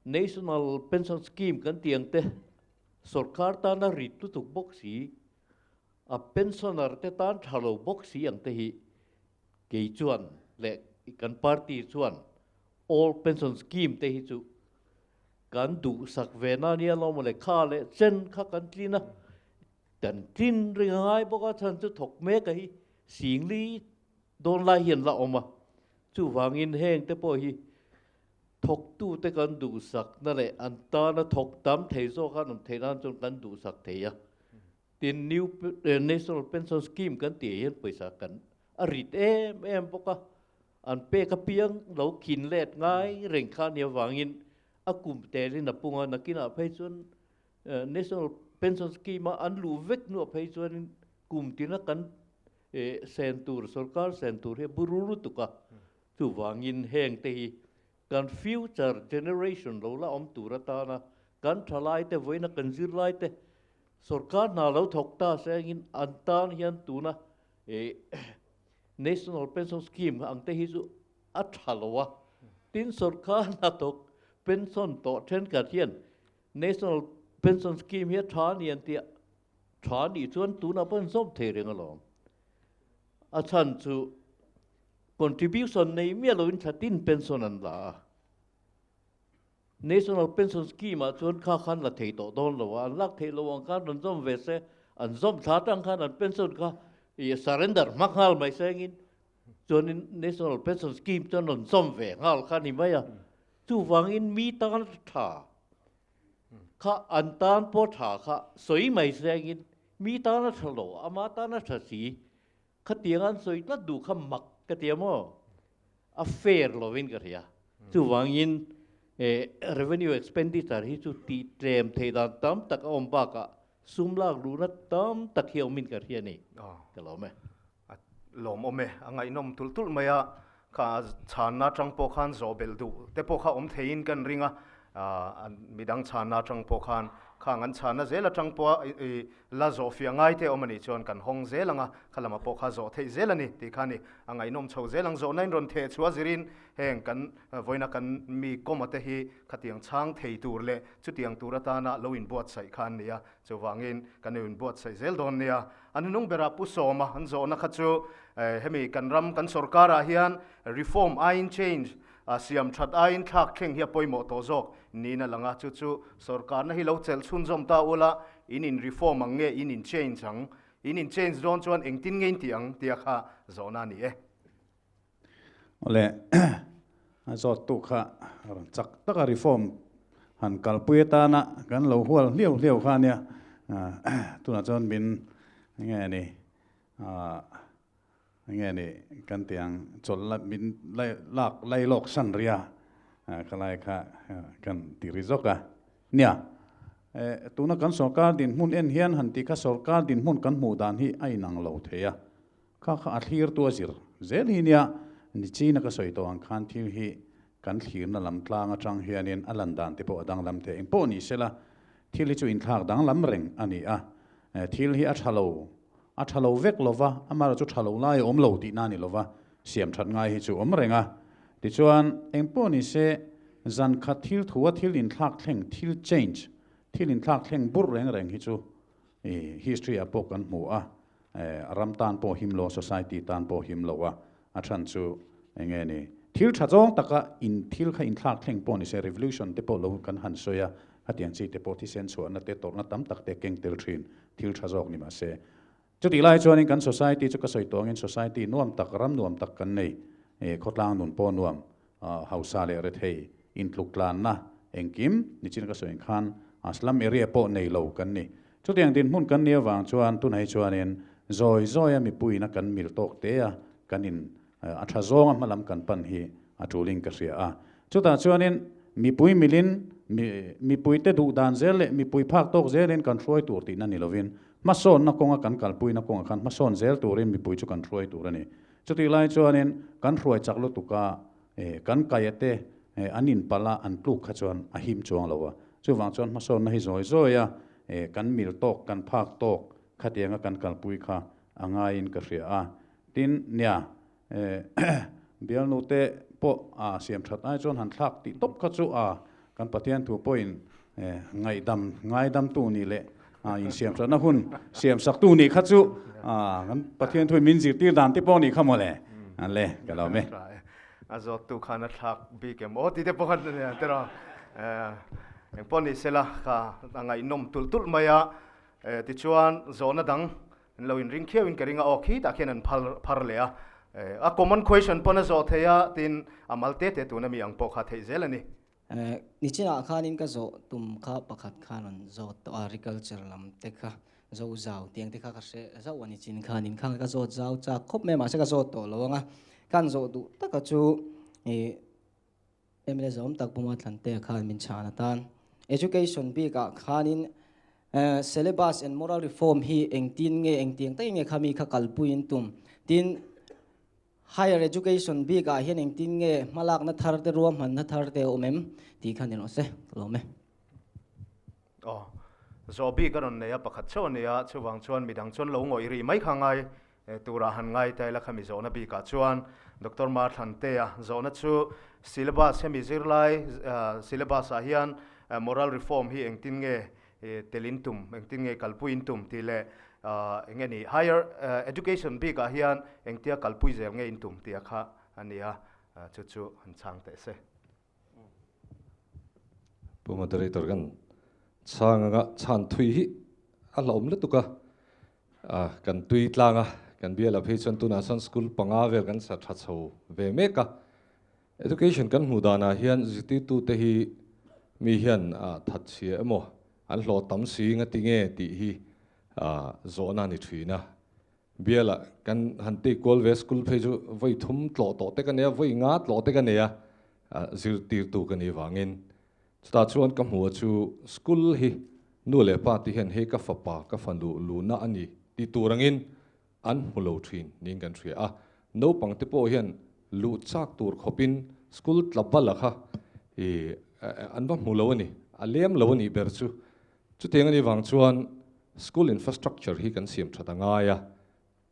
National Pension Scheme kan tih ang te sorkar tana rit lutuk bawk si, a pensioner te tan tha lo bawk si ang te hi kei chuan leh kan party chuan Old Pension Scheme te hi chu kan duhsak ve na nia lo mawle, kha leh chen kha kan tlin a, kan tlin ring a ngai bawk a, chhan chu thawk mek a hi singli dawn lai hian la awm a, chuvangin heng te pawh hi thawktute kan duhsak na leh an tana thawk tam thei zawk an awm theih nan chuan kan duhsak thei a, tin New National Pension Scheme kan tih ah hian pawisa kan. a rit em em bawk a, an pek apiang lo khin let ngai reng kha nia vangin a kum telin a pung a, nakinah phei chuan National Pension Scheme a an luh vek hnuah phei chuanin kum tina kan sen tur, sorkar sen tur hi a buru lutuk a, chuvangin heng te hi kan future generation lo la awm tur atana kan thalai te vawiina kan zirlai te sorkar hna lo thawk ta se angin an tan hian tuna National Pension Scheme ang te hi chu a tha lo a, tin sorkar hna thawk pension tawh thenkhat hian National Pension Scheme hi a tha a ni an tih a, tha a nih chuan tunah pawh an zawm thei reng alawm. A chhan chu contribution nei miah loin thla tin pension an la a. National Pension Scheme ah chuan kha khan la thei tawh dawn lo a, an lak theih loh ang khan rawn zawm ve se, an zawm thla atang khan an pension kha ih surrender hma nghal mai se engin chuanin National Pension Scheme chuan rawn zawm ve nghal kha a ni mai a. Chuvangin mi tan tha kha an tan pawh tha kha sawi mai se engin mi tan a tha lo, ama tan a tha si. Khatiang an sawi tlat duh kha mak ka ti a maw? A fair lovin ka hria. Chuvangin revenue expenditure hi chu tih tlem theih dan tam tak a awm bakah sum lak luhna tam tak hi a awmin ka hria a ni. Ka lawm e. A lawmawm e. A ngaihnawm tulh tulh mai a. Kha chhanna atang pawh khan zawh belh duh te pawh kha awm theiin kan ring a, midang chhanna atang pawh khan khang an chhanna zel atang pawha i la zawh fiah ngai te awm a nih chuan kan hawng zel ang a, kha lamah pawh kha zawh theih zel a ni tih kha a ni. A ngaihnawm chho zel ang zawhna in rawn theh chhuah zirin heng kan vawiina kan mi kawma te hi khatiang chhang thei tur leh chutiang tur atana lo inbuatsaih kha an ni a, chuvangin kan inbuatsaih zel dawn nia. A hnunung berah Pu Sawma an zawhna kha chu hemi kan ram kan sorkarah hian reform aiin change, siam that aiin thlak thleng hi a pawimawh tawh zawk niin a lang a, chu chu sorkarna hi lo chelh chhunzawm ta ula in in reform ang nge in in change ang, in in change dawn chuan engtin nge in tih ang tia kha zawhna a ni e. Awle, a zawttu kha rawn chak taka reform han kalpui atana kan lo hual hliau hliau kha ania, tunah chuan min nge ni nge ni kan tih ang chawlh la min lak lailawk san ria khalai kha kan ti ri zawk a nia. Tuna kan sorkar dinhmun en hian han tih kha sorkar dinhmun kan hmuh dan hi a inang lo thei a. Kha kha a thlirtu a zir zel hi nia, nichina ka sawi tawh ang khan thil hi kan thlirna lam tlang atang hianin a lan dan te pawh a danglam thei. Eng pawh ni sela, thil hi chu inthlak danglam reng a ni a, thil hi a tha lo, a tha lo vek lova, amaherawhchu chu tha lo lai a awm lo tihna a ni lova, siam that ngai hi chu awm reng a. Tichuan, eng pawh ni se, zan khat thil thua thil inthlak thleng, thil change, thil inthlak thleng burh reng reng hi chu history ah pawh kan hmu a, ram tan pawh him lo, society tan pawh him lo a, a chhan chu eng nge ni, thil tha zawng taka in thil kha inthlak thleng pawh ni se, revolution te pawh lo kan han sawi a, hetiang chi te pawh thisen chhuahna te tawrhna tam tak te keng tel thin, thil tha zawk ni mahse. Chutih lai chuanin kan society chu ka sawi tawh angin society nuam tak, ram nuam tak kan nei, khawtlang nun pawh nuam, hausa leh rethei intluk tlanna engkim nichin ka sawi khan slum area pawh nei lo kan ni. Chutiang dinhmun kan nih avang chuan tunah hi chuanin zawi zawia mipuiin a kan mil tawk te a, kan in a tha zawnga hmalam kan pan hi a tulin ka hria a. Chutah chuanin mipui milin mipuite duh dan zel leh mipui phak tawk zelin kan hruai tur tihna ni lovin hmasawnna kawnga kan kalpuina kawngah khan hmasawn zel turin mipui chu kan hruai tur a ni. Chutih lai chuanin kan hruai chak lutuk a, kan kaia te an inpalh a, an tluk kha chuan a him chuang lo a. Chuvang chuan hmasawnna hi zawi zawi a, kan mil tawk, kan phak tawk khatianga kan kalpui kha a ngaiin ka hria a. Tin, nia, bialnu te pawh a siam that ai chuan han thlak tih tawp kha chu a kan Pathian thu pawhin ngaihdam ngaidamtu nih leh insiam thatna hun siam saktu nih kha chu kan Pathian thuin min zirtir dan te pawh nih kha mawle le ka lo me. A zawttu khan a thlak bik em aw tih te pawh khan tiraw engpawh ni sela kha a ngaihnawm tulh tulh mai a tichuan zawhna dang An lo inring khiau in ka ring a, aw khitah khian an phal phar leh a, a common question pawn a zawh thei a, tin a mal te te tuna mi ang pawh kha theih zel a ni. Nichinah khanin ka zawh tum kha pakhat kha rawn zawt tawh a, agriculture lam te kha zo zau tiang te kha ka hre zauh a nichin khanin kha ka zawt zau chak khawp mai a, mahse ka zawt tawh lo ang a, kan zawh duh taka chu ih MLA zawm tak Puma Thlantea khan min chhan atan education bikah khanin syllabus and moral reform hi engtin nge engtiang takin nge khami kha kalpuiin tum tin Higher Education bik ah hian engtin nge hmalakna thar te ruahmanna thar te a awm em tih kha ni rawh se, ka lawm e. Aw, zawh bik a rawn nei a, pakhat chauh a ni a, chuvang chuan midang chuan lo ngawih rih mai kha ngai turah han ngai ta ila khami zawhna bikah chuan Doctor Marthlantea zawhna chu syllabus hemi zirlai syllabus ah hian moral reform hi engtin nge tel in tum, engtin nge kalpui in tum tih leh eng nge ni higher education bikah hian engtia kalpui zel nge in tum tih a kha a ni a, chu chu han chhang teh se. Pu Moderator kan chhang anga chhan thui hi a hlauhawm lutuk a, kan tui tlang a, kan bial ah phei chuan tunah chuan school panga vel kan sa tha chho ve mek a, Education kan hmuh danah hian zirtirtute hi mi hian that chhia emaw an hlawh tam si nga ti nge tih hi zawhna a ni thin a. Bialah kan han tei kual ve school phei chu vawi thum tlawh tawh te ka nei a, vawi nga tlawh te ka nei a, zirtirtu ka nih vangin. Chutah chuan ka hmuh a chu school hi nu leh pa te hian hei ka fapa ka fanu luhna a ni tih tur angin an hmu lo thin niin kan hria a, naupang te pawh hian luh chak tur khawpin school tla bala kha ih an va hmu lo a ni, a lem lo a nih ber chu. Chutiang a nih vang chuan school infrastructure hi kan siam that a ngai a,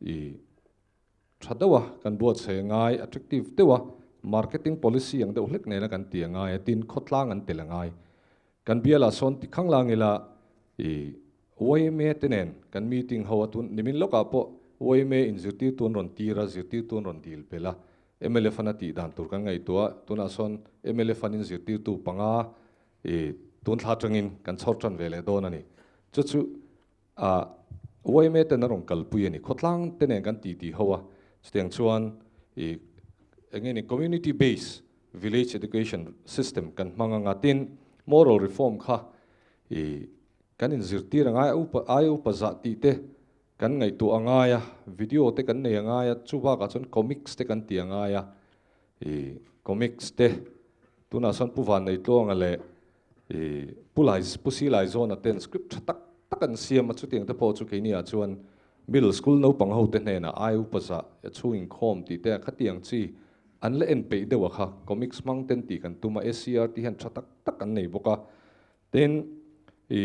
ih tha deuh a kan buatsaih a ngai, attractive deuh a marketing policy ang deuh hlek nena kan ti a ngai a, tin khawtlang an tel a ngai. Kan bialah sawn ti khang lang ila ih yma te nen kan meeting ho a tun nimin lawkah pawh yma in zirtirtu an rawn tir a, zirtirtu an rawn dil belh a, mla fund a tih dan tur kan ngaihtuah a, tunah sawn mla fund in zirtirtu panga ih tun thla atangin kan chhawr tan ve leh dawn a ni. Chu chu ah yma ten a rawn kalpui a ni, khawtlang te nen kan titi ho a, chutiang chuan ih eng nge ni community base village education system kan hmang anga tin moral reform kha ih kan inzirtir a ngai a, upa aia upa zah tih te kan ngaihtuah a ngai a, video te kan nei a ngai a, chu bakah chuan comics te kan ti a ngai a, ih comics te tunah sawn Pu Vanneihtluanga leh ih Pu Lai Pu Silaizawn-a ten script tha tak tak an siam a, chutiang te pawh chu keiniah chuan middle school naupang ho te hnenah aia upa zah chhung inkhawm tih te khatiang chi an la en peih deuh a kha, comics hmang ten tih kan tum a, SCRT hian tha tak tak an nei bawk a. Tin, i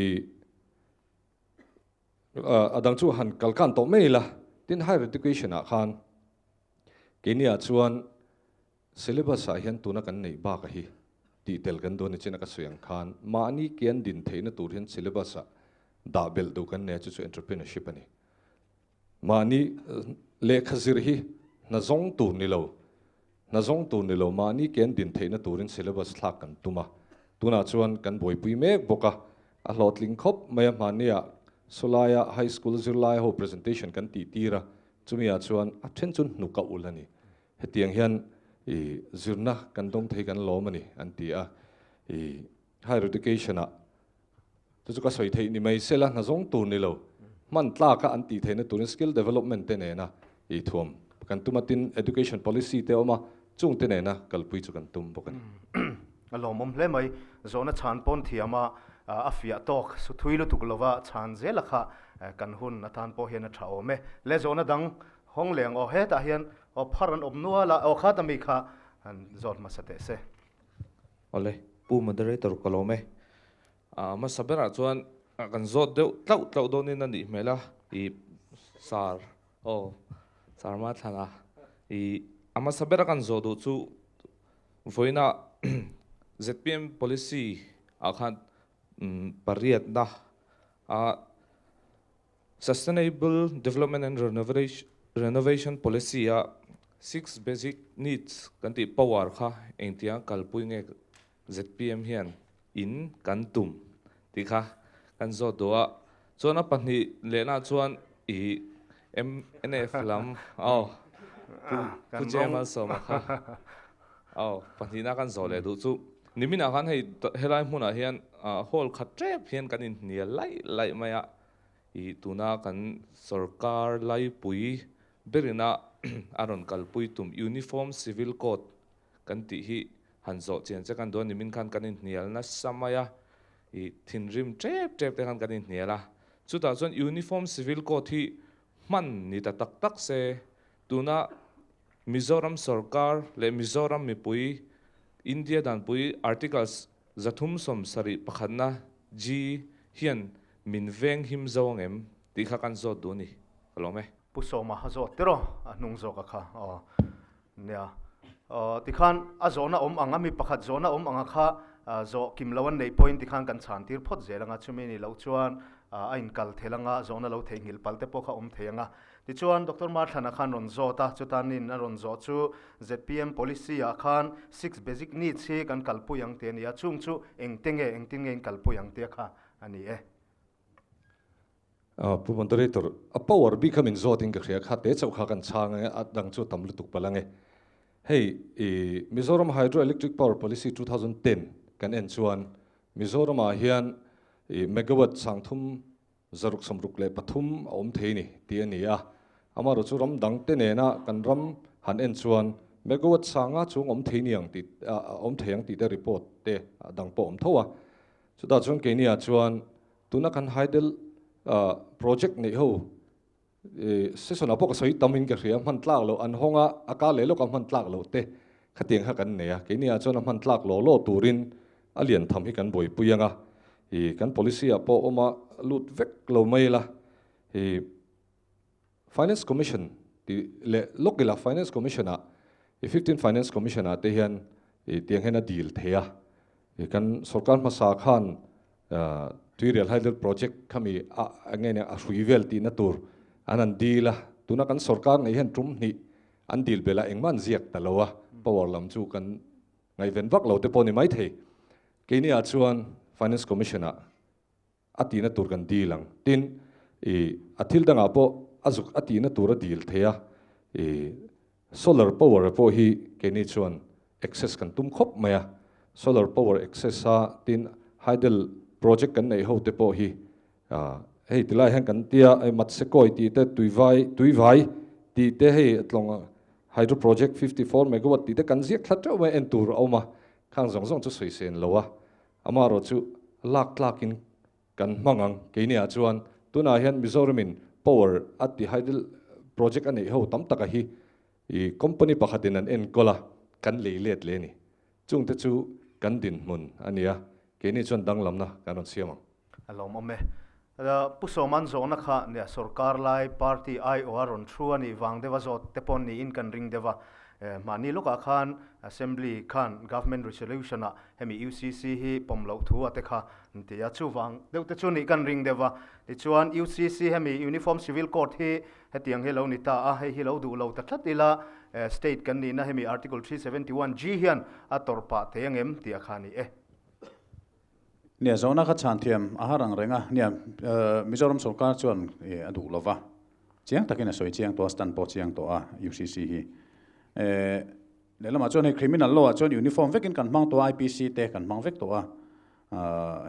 a dang chu han kal kan tawh mai ila, tin higher education ah khan keini ah chuan syllabus ah hian tuna kan neih bak a hi tih tel kan duh a ni chin a ka sawi ang khan mahni ke an din theihna tur hian syllabus ah dah belh duh kan nei a chu chu entrepreneurship a ni. Mahni lehkha zir hi hna zawng tur ni lo, hna zawng tur ni lo, mahni ke an din theihna turin syllabus thlak kan tum a. Tunah chuan kan buaipui mek bawk a, a hlawhtling khawp mai a, hmahniah sawlaia high school zirlai ho presentation kan tih tir a, chumiah chuan a then chu hnuk a ul a ni. Hetiang hian i zirna kan dawng thei kan lawm a ni an ti a, i higher education-ah Chu chu ka sawi theih ni mai sela hna zawng tur ni lo, hman tlaka an tih theihna turin skill development te nena i thuam kan tum a, tin education policy te a awm a, chung te nena kalpui chu kan tum bawk a ni. A lawmawm hle mai, zawhna chhan pawn thiam a, a fiah tawk su thui lutuk lova chhan zela kha kan hun atan pawh hian a tha awm e. Le zawhna dang hawng leng aw hetah hian aw phar an awm nual a, aw khata mi kha han zawt hmasa teh se. Awle, Pu Moderator ka lawm e. A hmasa berah chuan kan zawt deuh tlauh tlauh dawnin a nih hmel a, i sar aw sar ma thlan a, i a hmasa bera kan zawh duh chu vawiina zpm policy ah khan pariatna a Sustainable Development and Renovation Policy a Six Basic Needs kan tih power kha engtiang kalpui nge zpm hian in kan tum tih kha kan zawt duh a. Chuan a pahnih lehna chuan i mnf lam aw Pu J Malsawma kha aw pahnihna kan zawh leh duh chu. Niminah khan hei helai hmunah hian hall khat tep hian kan inhnial laih laih mai a, ih tuna kan sorkar laipui berina a rawn kalpui tum Uniform Civil Code kan tih hi han zawh chian che kan duh a, nimin khan kan inhnial nasa mai a, ih thinrim tep tep te khan kan inhnial a, chutah chuan Uniform Civil Code hi hman ni ta tak tak se tuna Mizoram sorkar leh Mizoram mipui India danpui Articles 370 pakhatna G hian min veng him zo ang em tih kha kan zawt duh a ni. Ka lawm e. Pu Sawma a zawt tiraw a hnung zawk a kha aw nia aw tikhan a zawhna awm ang a mi pakhat zawhna awm ang a kha zawh kim lo an neih pawhin tikhan kan chhan tir phawt zel ang a chumi ni loh chuan a inkal thel ang a zawhna lo theihnghilh pal te pawh kha awm thei ang a Tichuan, Doctor Marthlana khan rawn zawt a, chutanin a rawn zawh chu zpm policy ah khan six basic needs hi kan kalpui ang tih a ni a, chung chu engte nge, engtin nge in kalpui ang tia kha a ni e. Pu Moderator, a power bik kha min zawt in ka hria, kha te chauh kha kan chhang ang e, a dang chu a tam lutuk palh ang e. Hei, i Mizoram Hydro Electric Power Policy 2010 kan en chuan Mizoram ah hian i megawatt sangthum 663 a awm thei ni tih a ni a. Amaherawh chu ram dang te nena kan ram han en chuan megawatt sanga chung awm thei ni ang tih a awm thei ang tih te report te dang pawh a awm tho a. Chutah chuan keiniah chuan tuna kan hydel project neih ho session ah pawh ka sawi tam in ka hria hman tlak loh an hawng a, a kal leh lawk a hman tlak loh te khatiang kha kan nei a. Keiniah chuan a hman tlak law law turin A lian tham hi kan buaipui ang a, i kan policy ah pawh awm a lut vek lo mai la, i Finance Commission tih leh lawk ila Finance Commission ah i 15 Finance Commission ah te hian i tiang hian a dil thei a, i kan sorkar hmasa khan Tuirial Hydel Project khami a enge nia a hrui vel tihna tur an han dil a, tuna kan sorkar ngei hian tum hnih an dil belh a engmah an ziak ta lo a, power lam chu kan Ngaihven vak lo te pawh ni mai thei. Keini ah chuan Finance Commission ah a tihna tur kan dil ang. Tin, i a thil dangah pawh a zuk a tihna tur a dil thei a, i solar power pawh hi keini chuan access kan tum khawp mai a. Solar power access a tin hydel project kan neih ho te pawh hi hei tilai hian kan tia hei Matsekawi tih te Tuivai Tuivai tih te hei tlawng Hydro project 54 megawatt tih te kan ziak thla teuh mai en tur a awm a, khang zawng zawng chu sawi sen lo a, amaherawh chu lak tlakin kan hmang ang keiniah chuan tunah hian Mizoramin power a ti hydel project a neih ho tam taka hi i company pakhatin an enkawl a, kan lei let leh a ni. Chungte chu kan dinhmun a ni a, keini chuan danglamna kan rawn siam ang. A lawmawm e. Pu Sawman zawhna kha nia sorkar lai party aiawh a rawn thu a nih vang deuha zawt te pawh niin kan ring deuh a. Mahni lawkah khan Assembly khan Government Resolution ah hemi UCC hi pawm loh thu a te kha an ti a. Chuvang deuh te chu nih kan ring deuh a. Tichuan UCC hemi Uniform Civil Code hi hetiang hi lo ni ta a, hei hi lo duh lo ta tlat ila State kan nihna hemi Article 371 G hian a tawrh pah thei angem tih a kha a ni e. Nia, zawhna kha chhan thiam a har ang reng a, nia, Mizoram sorkar chuan a duh lo va, chiang takin a sawi chiang tawh a, stand pawh chiang tawh a UCC hi. Lehlamah chuan hei criminal law ah chuan uniform vekin kan hmang tawh a, IPC te kan hmang vek tawh a,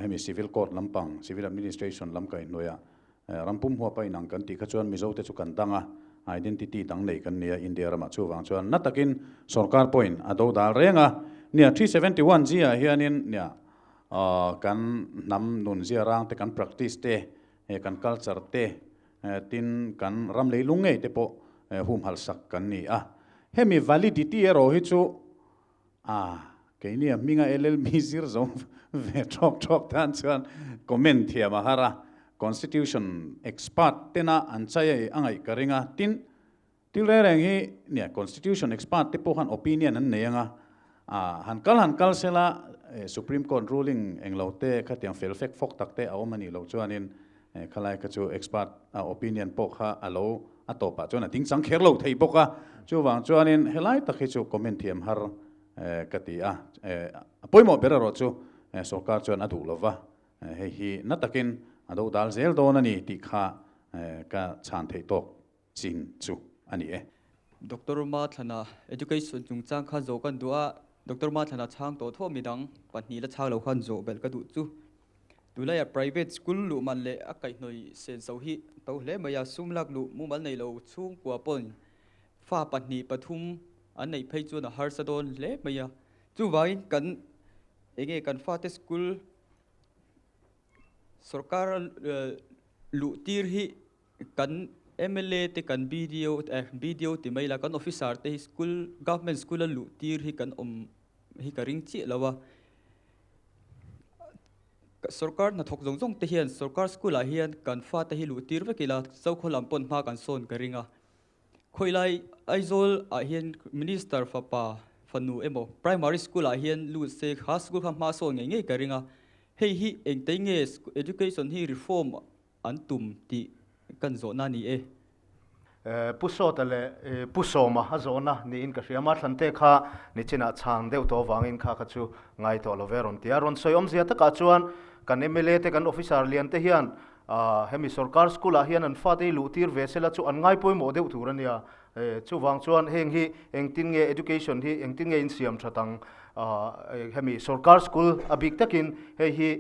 hemi civil court lampang, civil administration lam kaihhnuaiah ram pum huapa inang kan tih kha chuan Mizo te chu kan dang a, identity dang nei kan ni a India ramah chuvang chuan na takin sorkar pawhin a do dal reng a. Nia, 371 G ah hianin nia kan hnam nun zia rang te, kan practice te, kan culture te, tin kan ram leilung ngei te pawh humhalh sak kan ni a. Hemi validity erawh hi chu a keini a hminga LLB zir zo ve thawk thawk tan chuan comment thiam a har a, Constitution expert tena an chai a a ngaih ka ring a, tin thil reng reng hi nia Constitution expert te pawh khan opinion an nei ang a, han kal han kal sela Supreme Court ruling englo te khatiang fel fek fawk tak te a awm a nih loh chuanin Khalai kha chu expert opinion pawh kha a lo a tawpah chuan a ding chang kher lo thei bawk a, chuvang chuanin helai tak hi chu comment thiam har ka ti a, a pawimawh ber erawh chu sorkar chuan a duh lo va, hei hi na takin a do dal zel dawn a ni tih kha ka chhan theih tawk chin chu a ni e. Doctor Mathlana, Education chungchang kha zawh kan duh a. Doctor Mathlana chhang tawh tho midang pahnih la chhak lo khan zawh belh ka duh chu. Tunlaiah private school luh man leh a kaihhnawih senso hi to hle mai a, sum lak luh mumal nei lo chhungkua pawhin fa pahnih pathum an neih phei chuan a harsa dawn hle mai a. Chuvangin kan enge kan fate school sorkar luh tir hi kan mla te kan BDO eh BDO ti mai la kan officer te hi school government school a luh tir hi kan awm hi ka ring chiah lo a sorkar hnathawk zawng zawng te hian sorkar school ah hian kan fa te hi luh tir vek ila Zokhaw lam pawn hma kan sawn ka ring a khawilai Aizawl ah hian minister fapa fanu emaw primary school ah hian lut se kha school kha hma sawn ngei ngei ka ring a hei hi engtei nge education hi reform An tum tih kan zawhna a ni e. Pu Sawta leh Pu Sawma a zawhna niin ka hria. Mathlante kha nichinah chhang deuh tawh avangin kha kha chu ngai tawh lo ve rawn ti a. Rawn sawi awmzia takah chuan kan mla te kan officer lian te hian hemi sorkar school ah hian an fate hi luh tir ve sela chu an ngai pawimawh deuh tur a nia. Chuvang chuan heng hi engtin nge education hi engtin nge insiam that ang hemi sorkar school a bik takin hei hi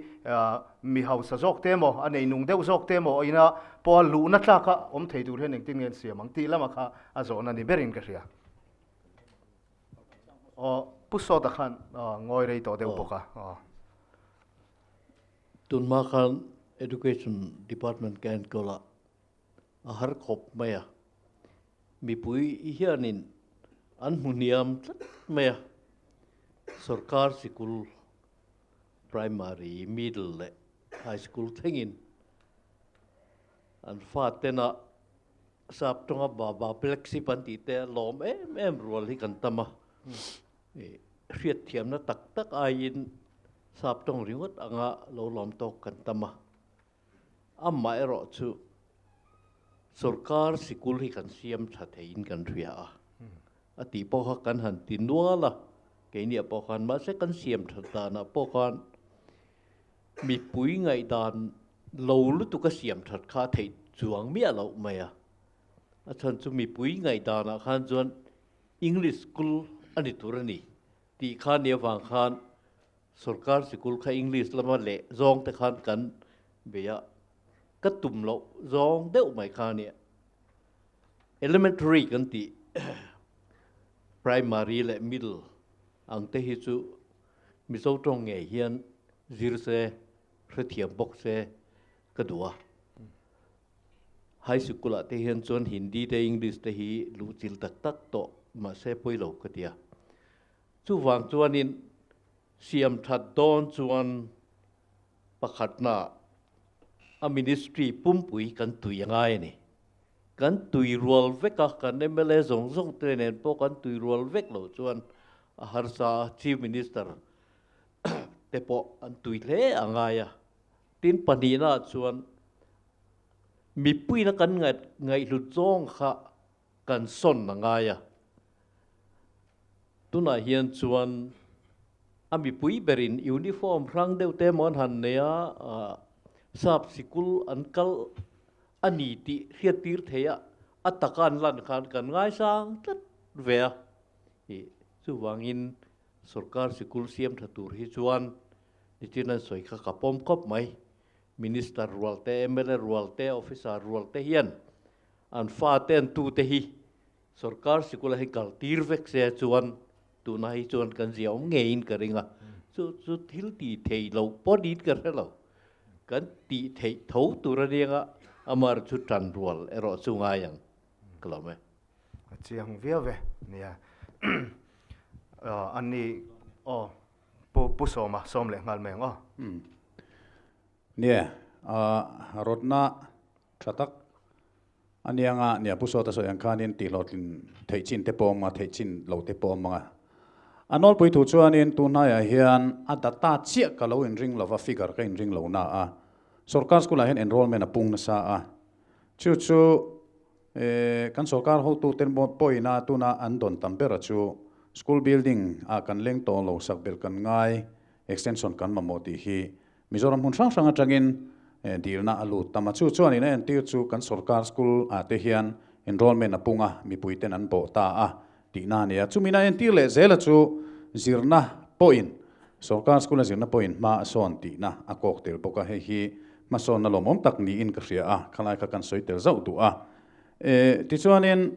Mi hausa zawk te emaw, a nei nung deuh zawk te emaw ina pawha luhna tlaka awm thei tur hian engtin nge an siam ang tih lama kha a zawhna ni berin ka hria. Aw, Pu Sawta khan ngawi rei tawh deuh bawk a. Aw. Tunhma khan Education Department ka enkawl a, a har khawp mai a. Mipui hianin an hmu hniam tlat mai a, sorkar sikul Primary, Middle leh High School thlengin an fatena sap tawnga Baba Black Sheep an tih te lawm em em rual hi kan tam a. Hriatthiamna tak tak aiin sap tawng ringawt anga lo lawm tawk kan tam a. Amaherawh chu sorkar sikul hi kan siam tha theiin kan hria a. A tih pawh kha kan han ti nual a, keiniah pawh khan mahse kan siam that danah pawh khan mipui ngaihdan lo lutuk a siam that kha a theih chuang miah loh mai a. A chhan chu mipui ngaihdanah khan chuan English school a ni tur a ni tih kha nia vang khan sorkar sikul kha English lama leh zawng te khan kan bei a, ka tum loh zawng deuh mai kha a nia. Elementary kan tih primary leh middle ang te hi chu Mizo tawng ngei hian zir se, hrethiam bawk se ka duh a. High sikul ah te hian chuan Hindi te English te hi luh chil tak tak tawh mahse pawi lo ka ti a. Chuvang chuanin siam that dawn chuan Pakhatna, a ministry pumpui kan tui a ngai a ni. Kan tui rual vek a, kan mla zawng zawng te nen pawh kan tui rual vek loh chuan a harsa a, Chief Minister te pawh an tui hle a ngai a. Tin, pahnihnaah chuan mipuina kan ngaihhlut zawng kha kan sawn a ngai a. Tunah hian chuan a mipui berin uniform hrang deuh te emaw an han nei a, sap sikul an kal a ni tih hriattir thei a, a taka an lan khan kan ngaisang tlat ve a. Chuvangin sorkar sikul siam tha tur hi chuan nitin an sawi kha ka pawm khawp mai. Minister rual te, mla rual te, officer rual te hian an fate an tute hi Sorkar sikula hi kal tir vek se chuan tuna hi chuan kan zia awm ngeiin ka ring a, chu chu thil tih theih loh pawh niin ka hre lo. Kan tih theih tho tur a nia amar chu tan rual erawh chu ngai ang ka lo awm e. A chiang viau ve nia. An ni aw Pu Pu Sawma sawm leh nghal mai ang aw. Nia, rawtna tha tak A nianga nia Pu Sawta sawi ang khanin tihhlawhtlin theih chin te pawh awm a, theih chin lo te pawh awm ang a. A nawlpui thu chuanin tun hnaiah hian a data chiah ka lo inring lova, figure ka inring lo na a. Sorkar school ah hian enrollment a pung nasa a. Chu chu kan sorkar hotute pawhin tuna an dawn tam bera chu school building ah kan leng tawh lo, sak belh kan ngai, extension kan mamawh tih hi Mizoram hmun hrang hrang atangin dilna a lut tam a, chu chuanin a entir chu kan sorkar school ah te hian enrollment a pung a, mipui ten an bawh ta a tihna a ni a. Chumina entir leh zela chu zirna pawhin sorkar school a zirna pawhin hma a sawn tihna a kawk tel bawk a, hei hi hmasawnna lawmawm tak niin ka hria a, khalai kha kan sawi tel zauh duh a. Tichuanin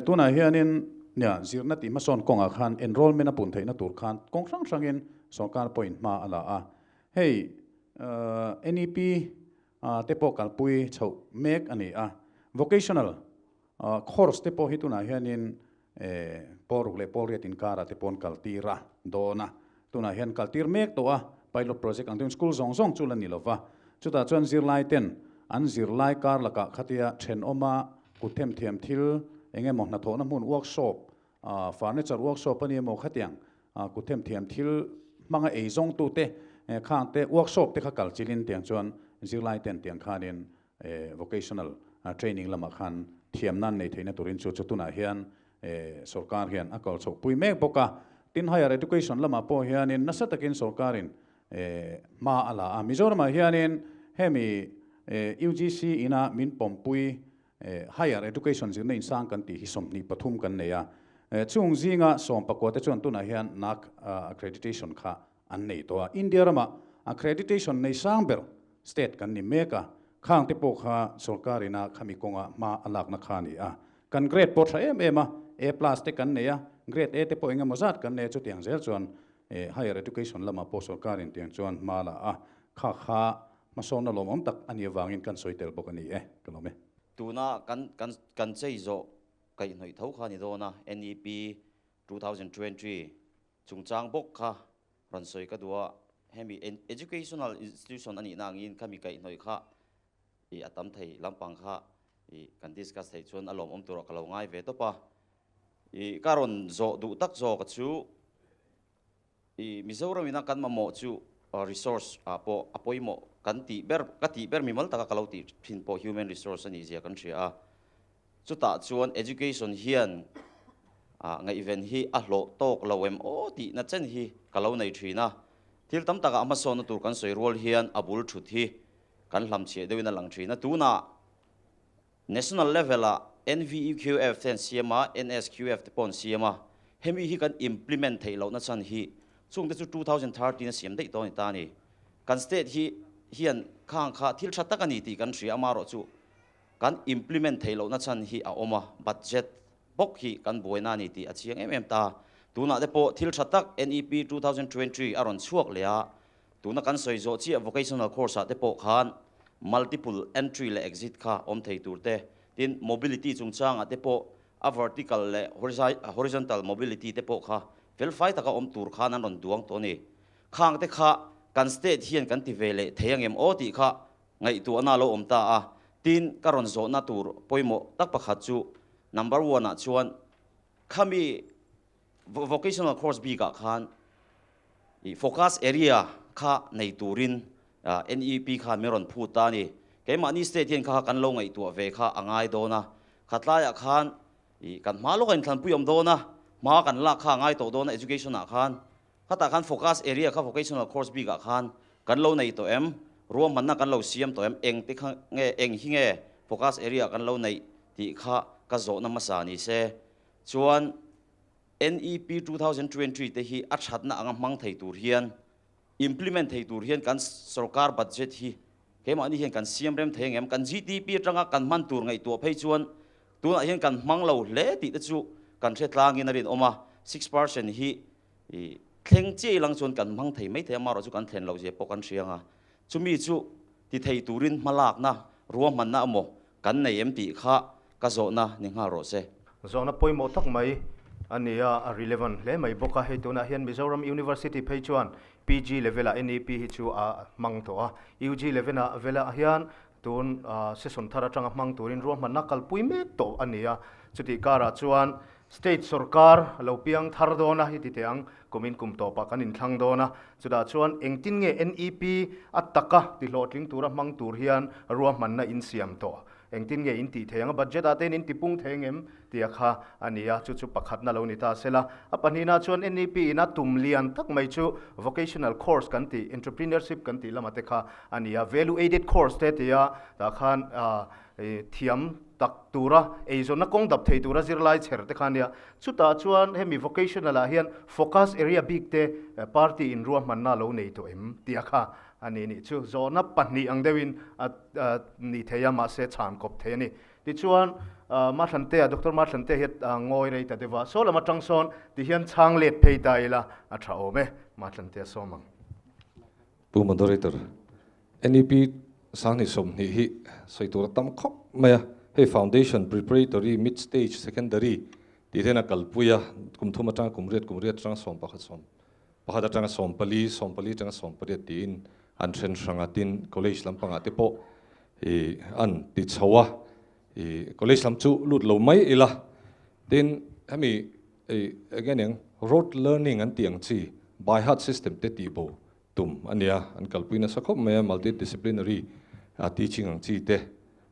tunah hianin nia zirna tih hmasawn kawngah khan enrollment a pun theihna tur khan kawng hrang hrangin sorkar pawhin hma a la a, hei NEP te pawh kalpui chhoh mek a ni a, vocational course te pawh hi tunah hianin pawl ruk leh pawl riat inkarah te pawh an kaltir a dawn a, tunah hian kaltir mek tawh a, pilot project ang deuhin school zawng zawng chu la ni lo va, chutah chuan zirlai ten an zirlai kar lakah khatia thenawma kut themthiam thil eng emaw hnathawhna hmun workshop, furniture workshop a ni emaw khatiang kut themthiam thil hmanga ei zawngtute khangte workshop te kha kal chilin tiang chuan zirlai ten tiang khanin vocational training lamah khan thiamna an nei theihna turin chu chu tunah hian sorkar hian a kal chhohpui mek bawk a. Tin, higher education lamah pawh hianin nasa takin sorkarin hma a la a. Mizoramah hianin hemi UGC ina min pawmpui higher education zirna insang kan tih hi 23 kan nei a. Chung zinga 14 te chuan tunah hian NAAC accreditation kha an nei tawh a. India ramah accreditation nei sang ber state kan ni mek a, khang te pawh kha sorkar ina khami kawnga hma a lakna kha a ni a. Kan grade pawh tha em em a, A plus te kan nei a, grade A te pawh eng emaw zat kan nei a, chutiang zel chuan higher education lamah pawh sorkar in tiang chuan hma la a, kha kha hmasawnna lawmawm tak a nih avangin kan sawi tel bawk a ni e, ka lawm e. Tuna kan kan kan chei zawh kaihhnawih tho kha a ni dawn a, NEP 2020 chungchang bawk kha rawn sawi ka duh a, hemi educational institution a nihna angin khami kaihhnawih kha i a tam thei lampang kha i kan discuss theih chuan a lawmawm turah ka lo ngai ve tawp a. I ka rawn zawh duh tak zawk a chu i Mizoram ina kan mamawh chu resource ah pawh a pawimawh kan tih ber ka tih ber mimal taka ka lo tih thin pawh human resource a nih zia kan hria a. Chutah chuan education hian ngaihven hi a hlawh tawk lo em aw tihna chen hi ka lo nei thin a. Thil tam takah hmasawnna tur kan sawi rual hian a bul thut hi kan hlamchhiah deuhin a lang thin a. Tunah national level-ah NVEQF te an siam a, NSQF te pawh an siam a. Hemi hi kan implement theih lohna chhan hi chungte chu 2013 a siam daih tawh a ni ta a ni. Kan state hi hian khang kha thil tha tak a ni tih kan hria amaherawhchu Kan implement theih lohna chhan hi a awm a, budget bawk hi kan buaina a ni tih a chiang em em ta. Tunah te pawh thil tha tak NEP 2020 a rawn chhuak leh a, tuna kan sawi zawh chiah vocational course ah te pawh khan multiple entry leh exit kha awm thei tur te, tin mobility chungchangah te pawh a vertical leh horizontal mobility te pawh kha felfai taka awm tur khan an rawn duang tawh a ni. Khang te kha kan state hian kan ti ve leh thei angem aw tih kha Ngaihtuahna a lo awm ta a, tin ka rawn zawhna tur pawimawh tak pakhat chu number one ah chuan khami vocational course bikah khan i focus area kha nei turin NEP khan min rawn phut ta a ni. Keimahni state hian kha kan lo ngaihtuah ve kha a ngai dawn a, khatlaiah khan i kan hma lawkah inthlanpui awm dawn a, hma kan lak kha a ngai tawh dawn a education ah khan. Khatah khan focus area kha vocational course bikah khan kan lo nei tawh em? Ruahmanna kan lo siam tawh em? Eng te kha nge eng hi nge focus area kan lo neih tih kha ka zawhna hmasa ni se. Chuan NEP 2023 te hi a thatna anga hmang thei tur hian implement thei tur hian kan sorkar budget hi keimahni hian kan siam rem thei ang em? Kan GDP atanga kan hman tur ngaihtuah phei chuan tunah hian kan hmang lo hle tih te chu kan hre tlangin a rinawm a, 6% hi I thleng chiah ilang chuan kan hmang thei mai thei a, amaherawhchu kan thlen loh zia pawh kan hria ang a. Chumi chu ti thei turin hmalakna, ruahmanna emaw kan nei em tih kha ka zawhna ni nghal rawh se. Zawhna pawimawh tak mai a ni a, a relevant hle mai bawk a. Hei tunah hian Mizoram University phei chuan PG level-ah NEP hi chu a hmang tawh a, UG level-ah velah hian tun session thar atanga hmang turin ruahmanna kalpui mek tawh a ni a. Chutih karah chuan State sorkar lo piang thar dawn a, heti teh ang, kumin kum tawpah kan inthlang dawn a, chutah chuan engtin nge NEP a taka tihlawhtling tura hmang tur hian ruahmanna in siam tawh? Engtin nge in tih thei ang a, budget ah te in tipung thei angem tia kha a ni a, chu chu pakhatna lo ni ta sela. A pahnihna chuan NEP in a tum lian tak mai chu vocational course kan tih, entrepreneurship kan tih lamah te kha a ni a, value aided course te tia tah khan thiam. tak tura eizawnna kawng dap thei tura zirlai chher te kha a nia. Chutah chuan hemi vocational ah hian focus area bik te party in ruahmanna lo nei tawh em tih a kha a ni nih chu. Zawhna pahnih ang deuhin a ni thei a mahse chhan kawp thei a ni. Tichuan Mathlantea, Doctor Mathlantea hi a ngawi rei ta deuh a, saw lam atang sawn tihian chhang let phei ta ila a tha awm e, Mathlantea sawm ang. Pu Moderator, NEP Sanghnih 20 hi sawi tur a tam khawp mai a, hei Foundation, Preparatory, Mid Stage, Secondary tih te hian a kalpui a, kum thum atanga kum riat, kum riat atanga sawm pakhat sawm pakhat atanga sawm pali, sawm pali atanga sawm pariat tiin an then hrang a, tin college lampangah te pawh ih an ti chho a, ih college lam chu lut lo mai ila, tin hemi ih eng nge niang rote learning an tih ang chi by heart system te tih bo tum a nia, an kalpui nasa khawp mai a, multi disciplinary teaching ang chi te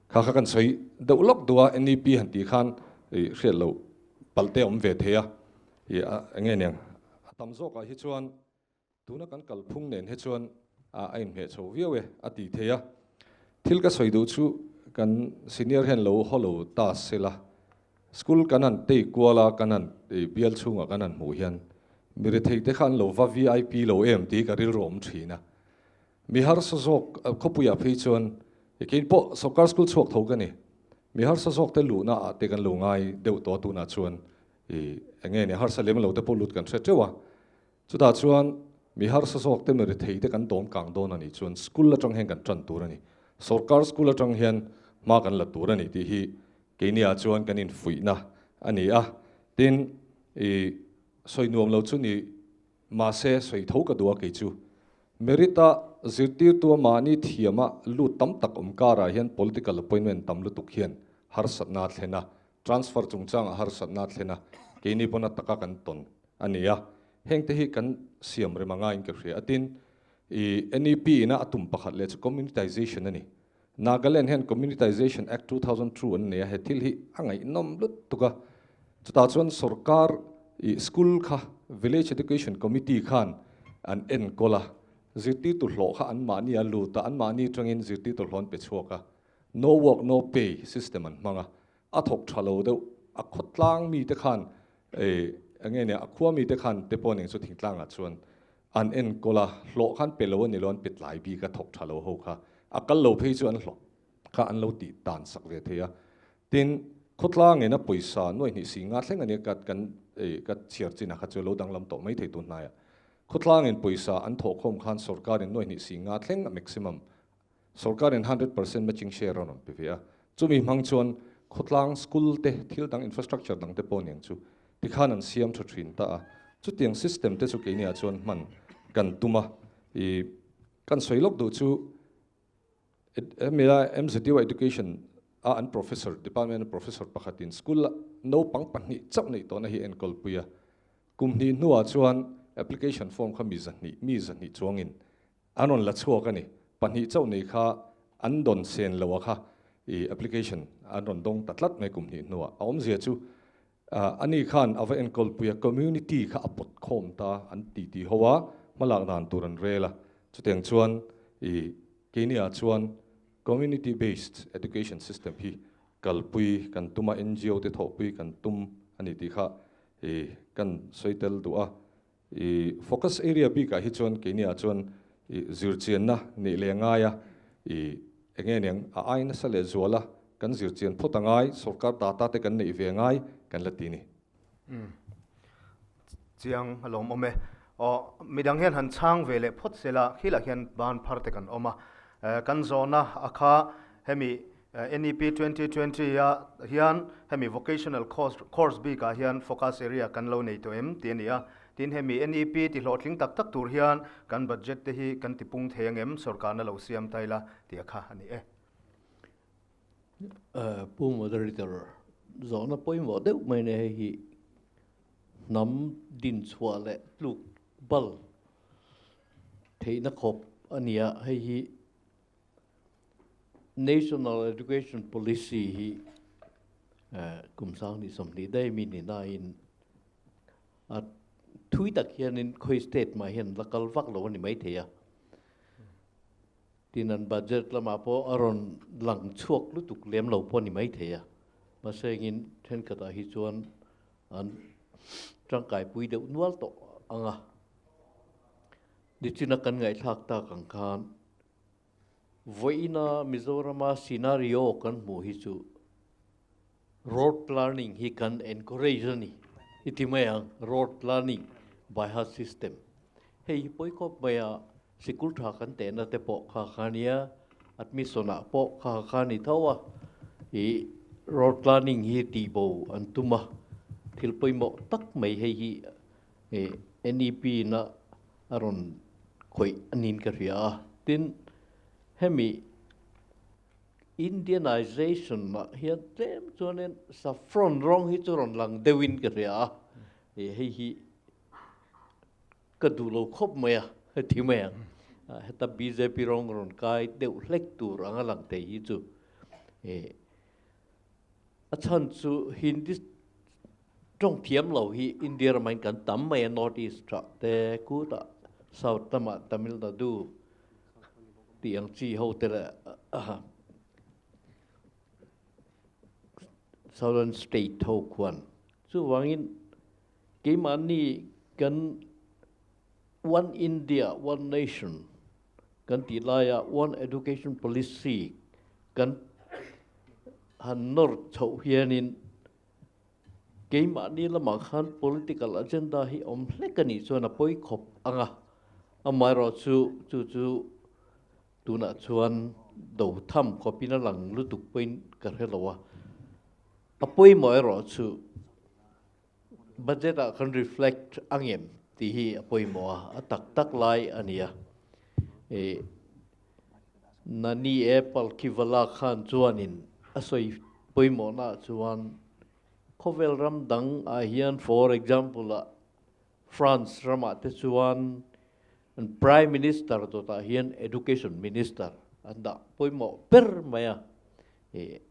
kha kha kan sawi deuh lawk duh a, NEP han tih khan ih hriat loh palh te a awm ve thei a, ih eng nge niang a tam zawkah hi chuan tuna kan kalphung nen hi chuan a inhmeh chho viau e a ti thei a, thil ka sawi duh chu kan senior hian lo haw lo ta sela School kan han tei kual a, kan han bial chhungah kan han hmuh hian mi rethei te kha an lo va VIP lo em tih ka rilru awm thin a. Mi harsa zawk khawpuiah phei chuan kein pawh sawrkar school chhuak tho ka ni. Mi harsa zawk te luhna ah te kan lo ngai deuh tawh a tunah chuan eng nge ni harsa lem lo te pawh lut kan hre teuh a. Chutah chuan mi harsa zawk te mi rethei te kan dawm kang dawn a nih chuan school atang hian kan tan tur a ni. Sawrkar school atang hian hma kan la tur a ni tih hi Keiniah chuan kan infuihna a ni a, tin, i sawi nuam lo chu ni mahse sawi tho ka duh a kei chu. Merit-a zirtirtu mahni thiama lut tam tak awm karah hian political appointment tam lutuk hian harsatna a thlen a, transfer chungchangah harsatna a thlen a, keini pawn a taka kan tawn a ni a, hengte hi kan siam rem anga in ka hria a, tin, i NEP ina a tum pakhat leh chu communitization a ni. Nagaland hian Communitization Act 2002 an nei a, he thil hi a ngaihnawm lutuk a. Chutah chuan sorkar ih school kha Village Education Committee khan an enkawl a, zirtirtu hlawh kha anmahni a lut a, anmahni atangin zirtirtu hlawh an pe chhuak a, no work no pay system an hmang a, a thawk tha lo deuh, a khawtlang mite khan ih eng nge nia a khua mite khan te pawh ning chu thingtlangah chuan An enkawl a, hlawh khan pe lo a ni lo, an pe tlai bik a, thawk tha lo ho kha. A kal lo phei chu an hlawh kha an lo tih dan sak ve thei a. Tin, khawtlang ina pawisa nuaih hnih si nga thleng a nia ka kan ei ka chhiar chinah kha chu lo danglam tawh mai thei tun hnaiah. Khawtlangin pawisa an thawhkhawm khan sorkarin nuaih hnih si nga thleng a maximum Sorkarin 100% matching share a rawn pe ve a, chumi hmang chuan khawtlang school te, thil dang infrastructure dang te pawh niang chu tikhan an siam tha thin ta a, chutiang system te chu keiniah chuan hman kan tum a, i kan sawi lawk duh chu hemi lai MZU Education a an professor, department a professor pakhatin school a naupang pahnih chauh neih tawhna hi enkawlpui a, kum hnih hnuah chuan application form kha mi zahnih, mi zahnih chuangin An rawn la chhuak a ni. Pahnih chauh nei kha an dawn sen lo a kha i application an rawn dawng ta tlat mai kum hnih hnuah. A awmzia chu ani khan a va enkawl pui a, community kha a pawt khawm ta an ti ti ho a, hmalak dan tur an rel a. Chutiang chuan i keiniah chuan community based education system hi kalpui kan tum a, NGO te thawhpui kan tum a ni tih kha i kan sawi tel duh a. I focus area bikah hi chuan keiniah chuan i zirchianna nih leh ngai a, i eng nge niang a ai nasa leh zual a, kan zirchian phawt a ngai, sorkar data te kan neih ve ngai kan la ti ni. Umm chiang a lawm awm e. Aw midang hian han chhang ve leh phawt sela khilah khian ban phar te kan awm a, kan zawhna a kha hemi NEP 2020 ah hian hemi vocational course course bikah hian focus area kan lo nei tawh em tih a ni a. Tin hemi NEP ti hlawhtling tak tak tur hian kan budget te hi kan ti pung thei ang em sorkarna lo siam ta ila tih a kha a ni e. Pu Moderator, zawhna pawimawh deuh mai nei hei hi hnam dinchhuah leh tluk bal theihna khawp a ni a, hei hi National Education Policy hi kum sang ni 20 daih mi ni nain a thui tak hianin khawi state mah hian la kal vak lo a ni maithei a. Tin an budget lamah pawh a rawn lang chhuak lutuk lem lo pawh a ni maithei a. Mahsengin thenkhatah hi chuan an tangkaipui deuh nual tawh ang a. Nichina kan ngaihthlak tak ang khan vawiina Mizorama scenario kan hmuh hi chu rote learning hi kan encourage a ni i ti mai ang, rote learning by heart system. Hei hi pawi khawp mai a, sikul tha kan tehna te pawh kha kha nia, admission ah pawh kha kha ni tho a, i rote learning hi tihbo an tum a, thil pawimawh tak mai hei hi NEP na a rawn khawih a niin ka hria a. Tin, hemi Indianization ah hian tlem chuanin saffron rawng hi chu rawn lang deuhin ka hria a, hei hi ka duh lo khawp mai a, heti mai ang. Heta bjp rawng rawn kai deuh hlek tur anga lang thei hi chu a chhan chu Hindi tawng thiam lo hi India ramah hian kan tam mai a, North East ah te kutah South lamah Tamil Nadu tih ang chi ho te leh Southern State ho khuan chuvangin keimahni kan One India, One Nation kan tih laia One Education Policy kan han nawr chhoh hianin keimahni lamah khan political agenda hi awm hlek a nih chuan a pawi khawp ang a, amaherawhchu chu chu tunah chuan do tham khawpin a lang lutuk pawhin ka hre lo a, a pawimawh erawh chu Budget ah kan reflect ang em tih hi a pawimawh a, a tak tak lai a ni a. Ih Nani e Palkhivala khan chuanin a sawi pawimawhna ah chuan khawvel ram dang ah hian for example ah France ramah te chuan an Prime Minister dawtah hian Education Minister an dah pawimawh ber mai a. Ih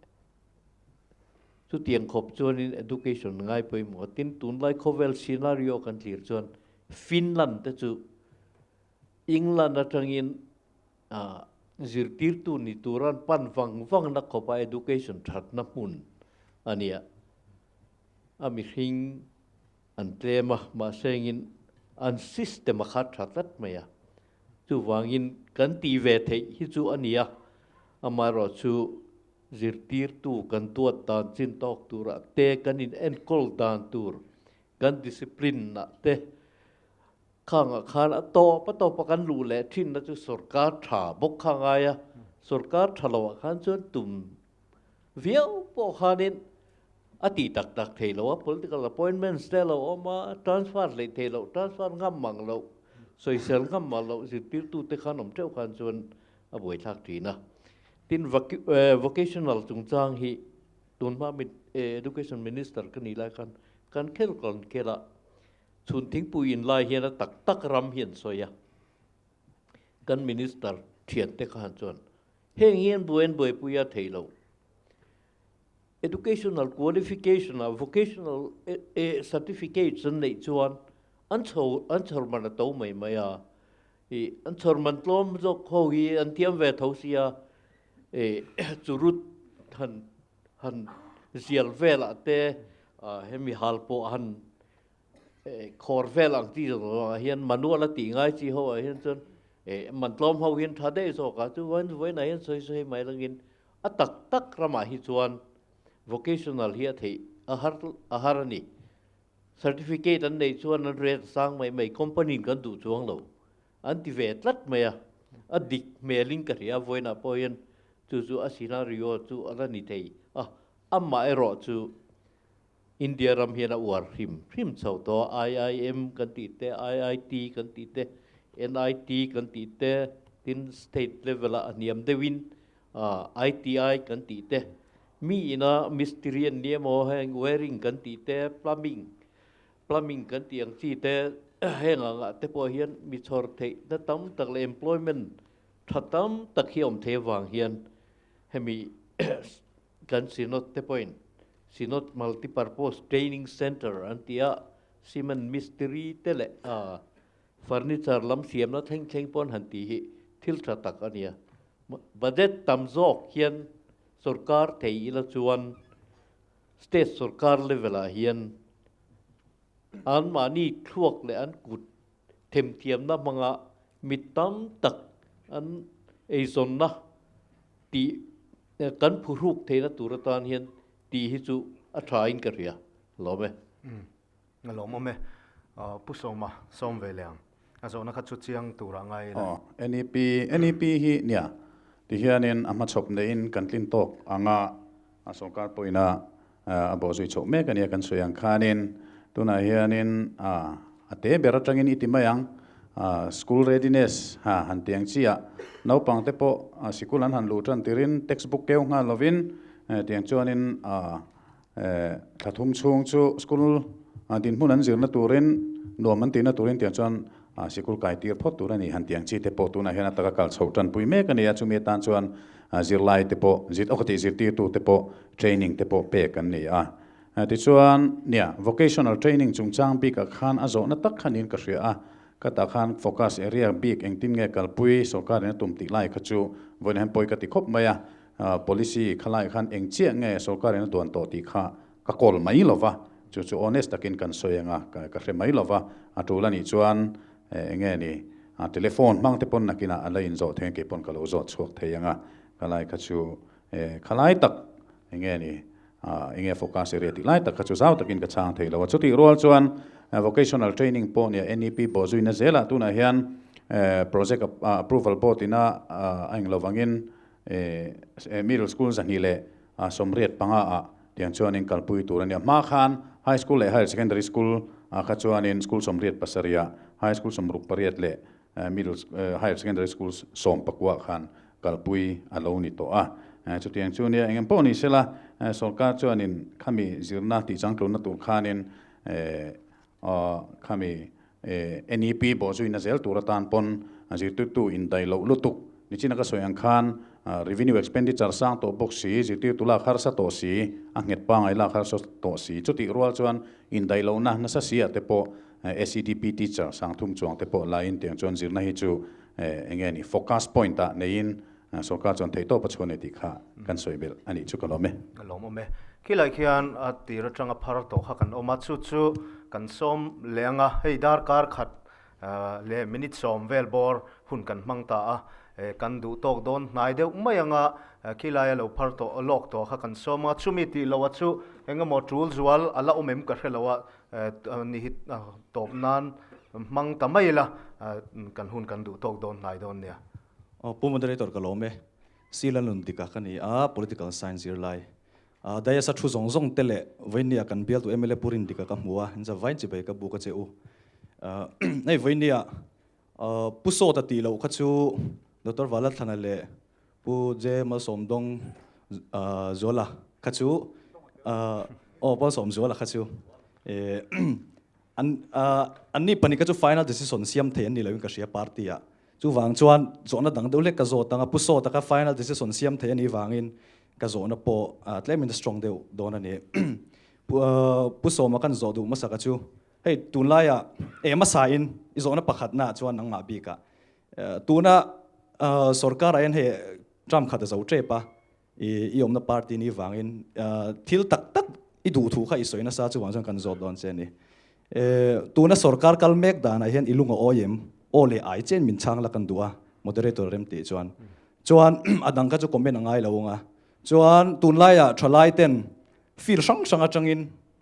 Chutiang khawp chuanin education ngai pawimawh a, tin tunlai khawvel scenario kan thlir chuan Finland te chu England atangin zirtirtu ni turan pan vang vangna khawpa education thatna hmun a nia. A mihring an tlem a, mahse engin an system a khat tha tlat mai a. Chuvangin kan tih ve theih hi chu a nia, amaherawhchu Zirtirtu kan duat dan chin tawk turah te, kan in enkawl dan tur, kan discipline ah te khangah khan a tawp a tawp a kan luh leh thin na chu sorkar tha bawk kha ngai a, sorkar tha lo ah khan chuan tum viau pawh khanin a tih tak tak thei lo a, political appointments te a lo awm a, transfer hleih thei loh, transfer ngam mang loh, sawisel ngam mang loh zirtirtu te khan awm teuh khan chuan a buaithlak thin a. Tin, vocational chungchang hi tunhma Education Minister ka nih lai khan kan khel kan khel a, chhun thingpui in lai hian a tak tak ram hi an sawi a, kan Minister thiante khan chuan heng hi an buai an buaipui a thei lo. Educational qualification ah vocational certificates an neih chuan an chho an chhawr man a to mai mai a, I an chhawr man tlawm zawk ho hi an thiam ve tho sia, i churut han han zial velah te hemi hal pawh han khawr vel ang chi zawng zawng ah hian manual a tih ngai chi ho ah hian chuan man tlawm ho hian tha daih zawk a, chuvain vawiinah hian sawi sawi mai langin a tak tak ramah hi chuan vocational hi a theih a har a har a ni. Certificate an neih chuan an rate sang mai mai, company in kan duh chuang lo an ti ve tlat mai a, a dik hmelin ka hria vawiinah pawh hian chu chu a scenario chu a la ni thei a, amah erawh chu India ram hian a uar hrim hrim chho tawh a, IIM kan tih te, IIT kan tih te, NIT kan tih te, tin state level ah a hniam deuhin ITI kan tih te, Mi ina mistiri an ni emaw heng wiring kan tih te, plumbing, plumbing kan tih ang chi te heng angah te pawh hian mi chhawr theih na tam tak leh employment tha tam tak hi awm thei avang hian hemi kan Synod te pawhin Synod Multipurpose Training Centre an ti a, cement mistiri te leh furniture lam siamna thleng thleng pawh an han tih hi thil tha tak a nia. Budget tam zawk hian Sorkar thei ila chuan State sorkar level ah hian anmahni thluak leh an kut themthiamna hmanga mi tam tak an eizawnna tih kan phuhruk theihna tur atan hian tih hi chu a tha in ka hria lawm e. A lawmawm e. Pu Sawma sawm ve leh ang. A zawhna kha chu chiang turah ngai ila. Aw, NEP, NEP hi nia, tihianin a hmachhawp neiin kan tlin tawk anga a sawrkar pawhin a a bawhzui chhoh mek a nia kan sawi ang khanin tunah hianin a a te ber atangin i ti mai ang, school readiness ha han ti ang chiah naupang te pawh sikul an han luh tan tirin textbook keu nghal lovin tiang chuanin a Thla thum chhung chu school dinhmun an zirna turin nuam an tihna turin tiang chuan sikul kai tir phawt tur a ni. Han tiang chi te pawh tunah hian a taka kal chhoh tanpui mek a ni a, chumi atan chuan zirlai te pawh zir awk tih zirtirtu te pawh training te pawh pek an ni a. Tichuan nia vocational training chungchang bikah khan a zawhna tak kha niin ka hria a, ka tah khan focus area bik engtin nge kalpui sorkarin a tum tih lai kha chu vawiin hian pawi ka ti khawp mai a. Policy khalai khan eng chiah nge sorkarin a duan tawh tih kha ka call mai lo va, chu chu honest takin kan sawi ang a, ka hre mai lo va, a tul a nih chuan eng nge ni telephone hmang te pawn nakinah a la inzawh thei ang kei pawn ka lo zawt chhuak thei ang a, khalai kha chu khalai tak eng nge ni eng nge focus area tih lai tak kha chu zau takin ka chhang thei lo a, chutih rual chuan vocational training pawh nia NEP bawhzuina zelah tunah hian project approval board ina a eng lovangin Middle School 285 ah tiang chuanin kalpui tur a ni a. Hma khan High School leh Higher Secondary School ah kha chuanin School 87 ah High School 68 leh Middle Higher Secondary School 14 khan kalpui a lo ni tawh a. Chutiang chu nia engem pawh ni sela sorkar chuanin khami zirna tih changtlunna tur khanin Khami NEP bawhzuina zel tur atan pawn zirtirtu indaih loh lutuk nichina ka sawi ang khan revenue expenditure sang tawh bawk si, zirtirtu lak harsa tawh si, a nghet pangai lak harsa tawh si. Chutih rual chuan indaih lohna nasa si ah te pawh SEDP teacher sang thum chuang te pawh laiin tiang chuan zirna hi chu eng nge ni focus point ah neiin Sorkar chuan theihtawp a chhuah nei tih kha kan sawi belh a nih chu ka lawm e. Ka lawm awm e. Khilai khian a tir atanga phar tawh kha kan awm a, chu chu kan sawm leh ang a, hei darkar khat leh minute 10 vel bawr hun kan hmang ta a, kan duh tawk dawn hnai deuh mai ang a, khilai a lo phar tawh lawk tawh kha kan sawm a, chumi tih loh a chu eng emaw tul zual a la awm em ka hre lo a, ni hi tawp nan hmang ta mai ila kan hun kan duh tawk dawn hnai dawn nia. Aw Pu Moderator ka lawm e. Sila nun dika ka ni a, Political Science zirlai. Dayasa thu zawng zawng te leh Vainia kan bialtu mla Pu Rindika ka hmu a, inza vain chibai ka buk a che u. Hei Vainia Pu Sawta tih loh kha chu Doctor Valathlana leh Pu J Malsawmdawng Zuala kha chu aw Malsawmzuala kha chu an anni pahnih kha chu final decision siam thei an ni loin ka hria party ah. Chuvang chuan zawhna dang deuh hlek ka zawt ang a, Pu Sawta kha final decision siam thei a nih vangin ka zawhna pawh tlemin a strong deuh dawn a ni. Pu Sawma khan zawh duh hmasa ka chu, hei tunlaiah eh hmasa in i zawhna pakhatnaah chuan nangmah bikah tuna sorkarah hian hei term khat a zo tep a, i awmna party ni vangin thil tak tak i duh thu kha i sawi nasa chuvang chuan kan zawt dawn che a ni. Tuna sorkar kal mek danah hian i lung a awi em? Aw leh ai chen min chhang la kan duh a, moderator rem tih chuan. Chuan a dang kha chu comment a ngai lo ang a. Chuan tunlaiah thalai ten field hrang hrang atangin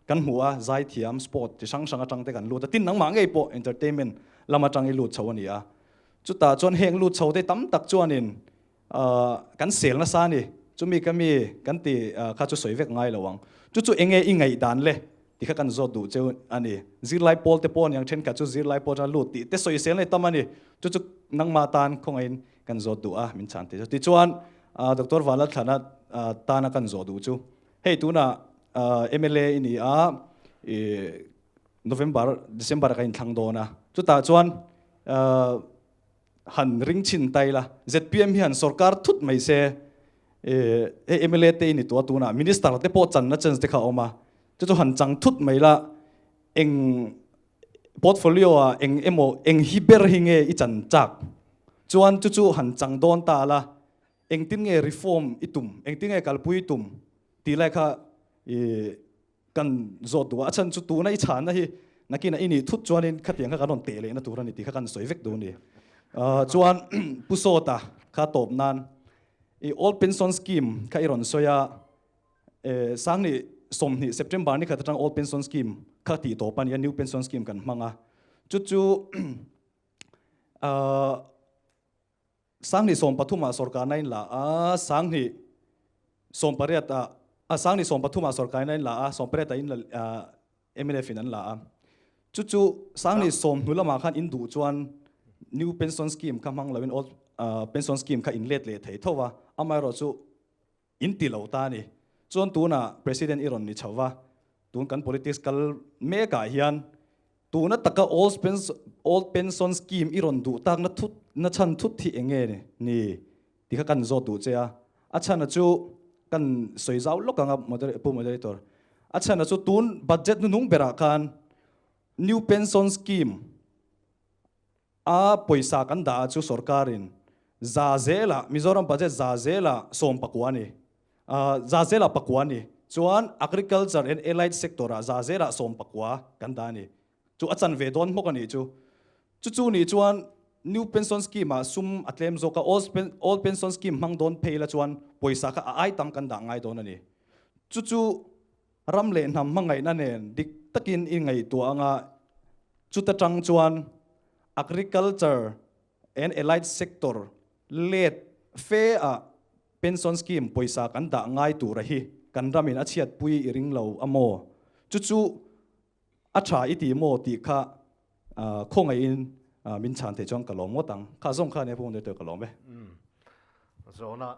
kan hmu a, zaithiam, sport chi hrang hrang atang te kan lut a, tin nangmah ngei pawh entertainment lam atang i lut chho a ni a. Chutah chuan heng lut chho te tam tak chuanin Kan sel nasa a ni. Chumi ka mi kan ti kha chu sawi vek ngai lo ang. Chu chu enge i ngaih dan le ti kha kan zawt duh cheu a ni. Zirlai pawl te pawh aniang thenkhat chu zirlai pawl atanga lut tih te sawi sel nei tam a ni. Chu chu nangmah tan khawngaihin kan zawt duh a min chhan tih chu. Tichuan Doctor Vanlalthlana tana kan zawh duh chu hei tunah mla i ni a i November December ah kan inthlang dawn a. Chutah chuan Han ring chhin ta ila, zpm hian sorkar thut mai se, hei mla te i ni tawh a tunah minister te pawh channa chance te kha a awm a, chu chu han chang thut mai la, eng portfolio ah eng emaw eng hi ber hi nge i chan chak chuan chu chu han chang dawn ta la, engtin nge reform i tum, engtin nge kalpui i tum tih lai kha i. Kan zawt duh a, a chhan chu tuna i chhanna hi nakinah i nih thut chuanin khatiang kha kan rawn teh lehna tur a ni tih kha kan sawi vek duh a ni. Chuan Pu Sawta kha tawp nan i Old Pension Scheme kha i rawn sawi a, Sangni 20 September ni khat atang Old Pension Scheme kha tih tawp a ni a, New Pension Scheme kan hmang a, chu chu Sanghnih 13 ah sorkarna in la a, sanghnih 18 ah a sanghnih 13 ah sorkarna in la a, 18 ah in la mnf in an la a. Chu chu sanghnih sawm hnu lamah khan in duh chuan new pension scheme kha hmang loin old pension scheme kha in let leh thei tho a, amaherawh chu In ti lo ta a ni. Chuan tunah President i rawn ni chho va, tun kan politics kal mekah hian tuna taka old old pension scheme i rawn duh takna thut na chhan thut hi eng nge ni ti kha kan zawt duh che a. A chhana chu kan sawi zau lawk ang a Pu Moderator. A chhana chu tun budget hnuhnung berah khan new pension scheme A pawisa kan dah ah chu sorkarin za zela Mizoram budget za zela 19 a ni. Za zela pakua a ni. Chuan agriculture and allied sector ah za zela 19 kan dah a ni. Chu a chan ve dawn hmawk a nih chu. Chu chu nih chuan new pension scheme ah sum a tlem zawk a, old pension scheme hmang dawn phei la chuan pawisa kha a ai tam kan dah ngai dawn a ni. Chu chu Ram leh hnam hmangaihna nen dik takin i ngaihtuah anga chuta tang chuan agriculture and allied sector let fe ah pension scheme pawisa kan dah ngai tura hi kan ramin a chhiatpui i ring lo a maw? Chu chu a tha i ti maw tih kha khawngaihin min chhan theih chuan ka lawm ngawt ang. Kha zawng kha nia Pu Moderator ka lawm e. Zawhna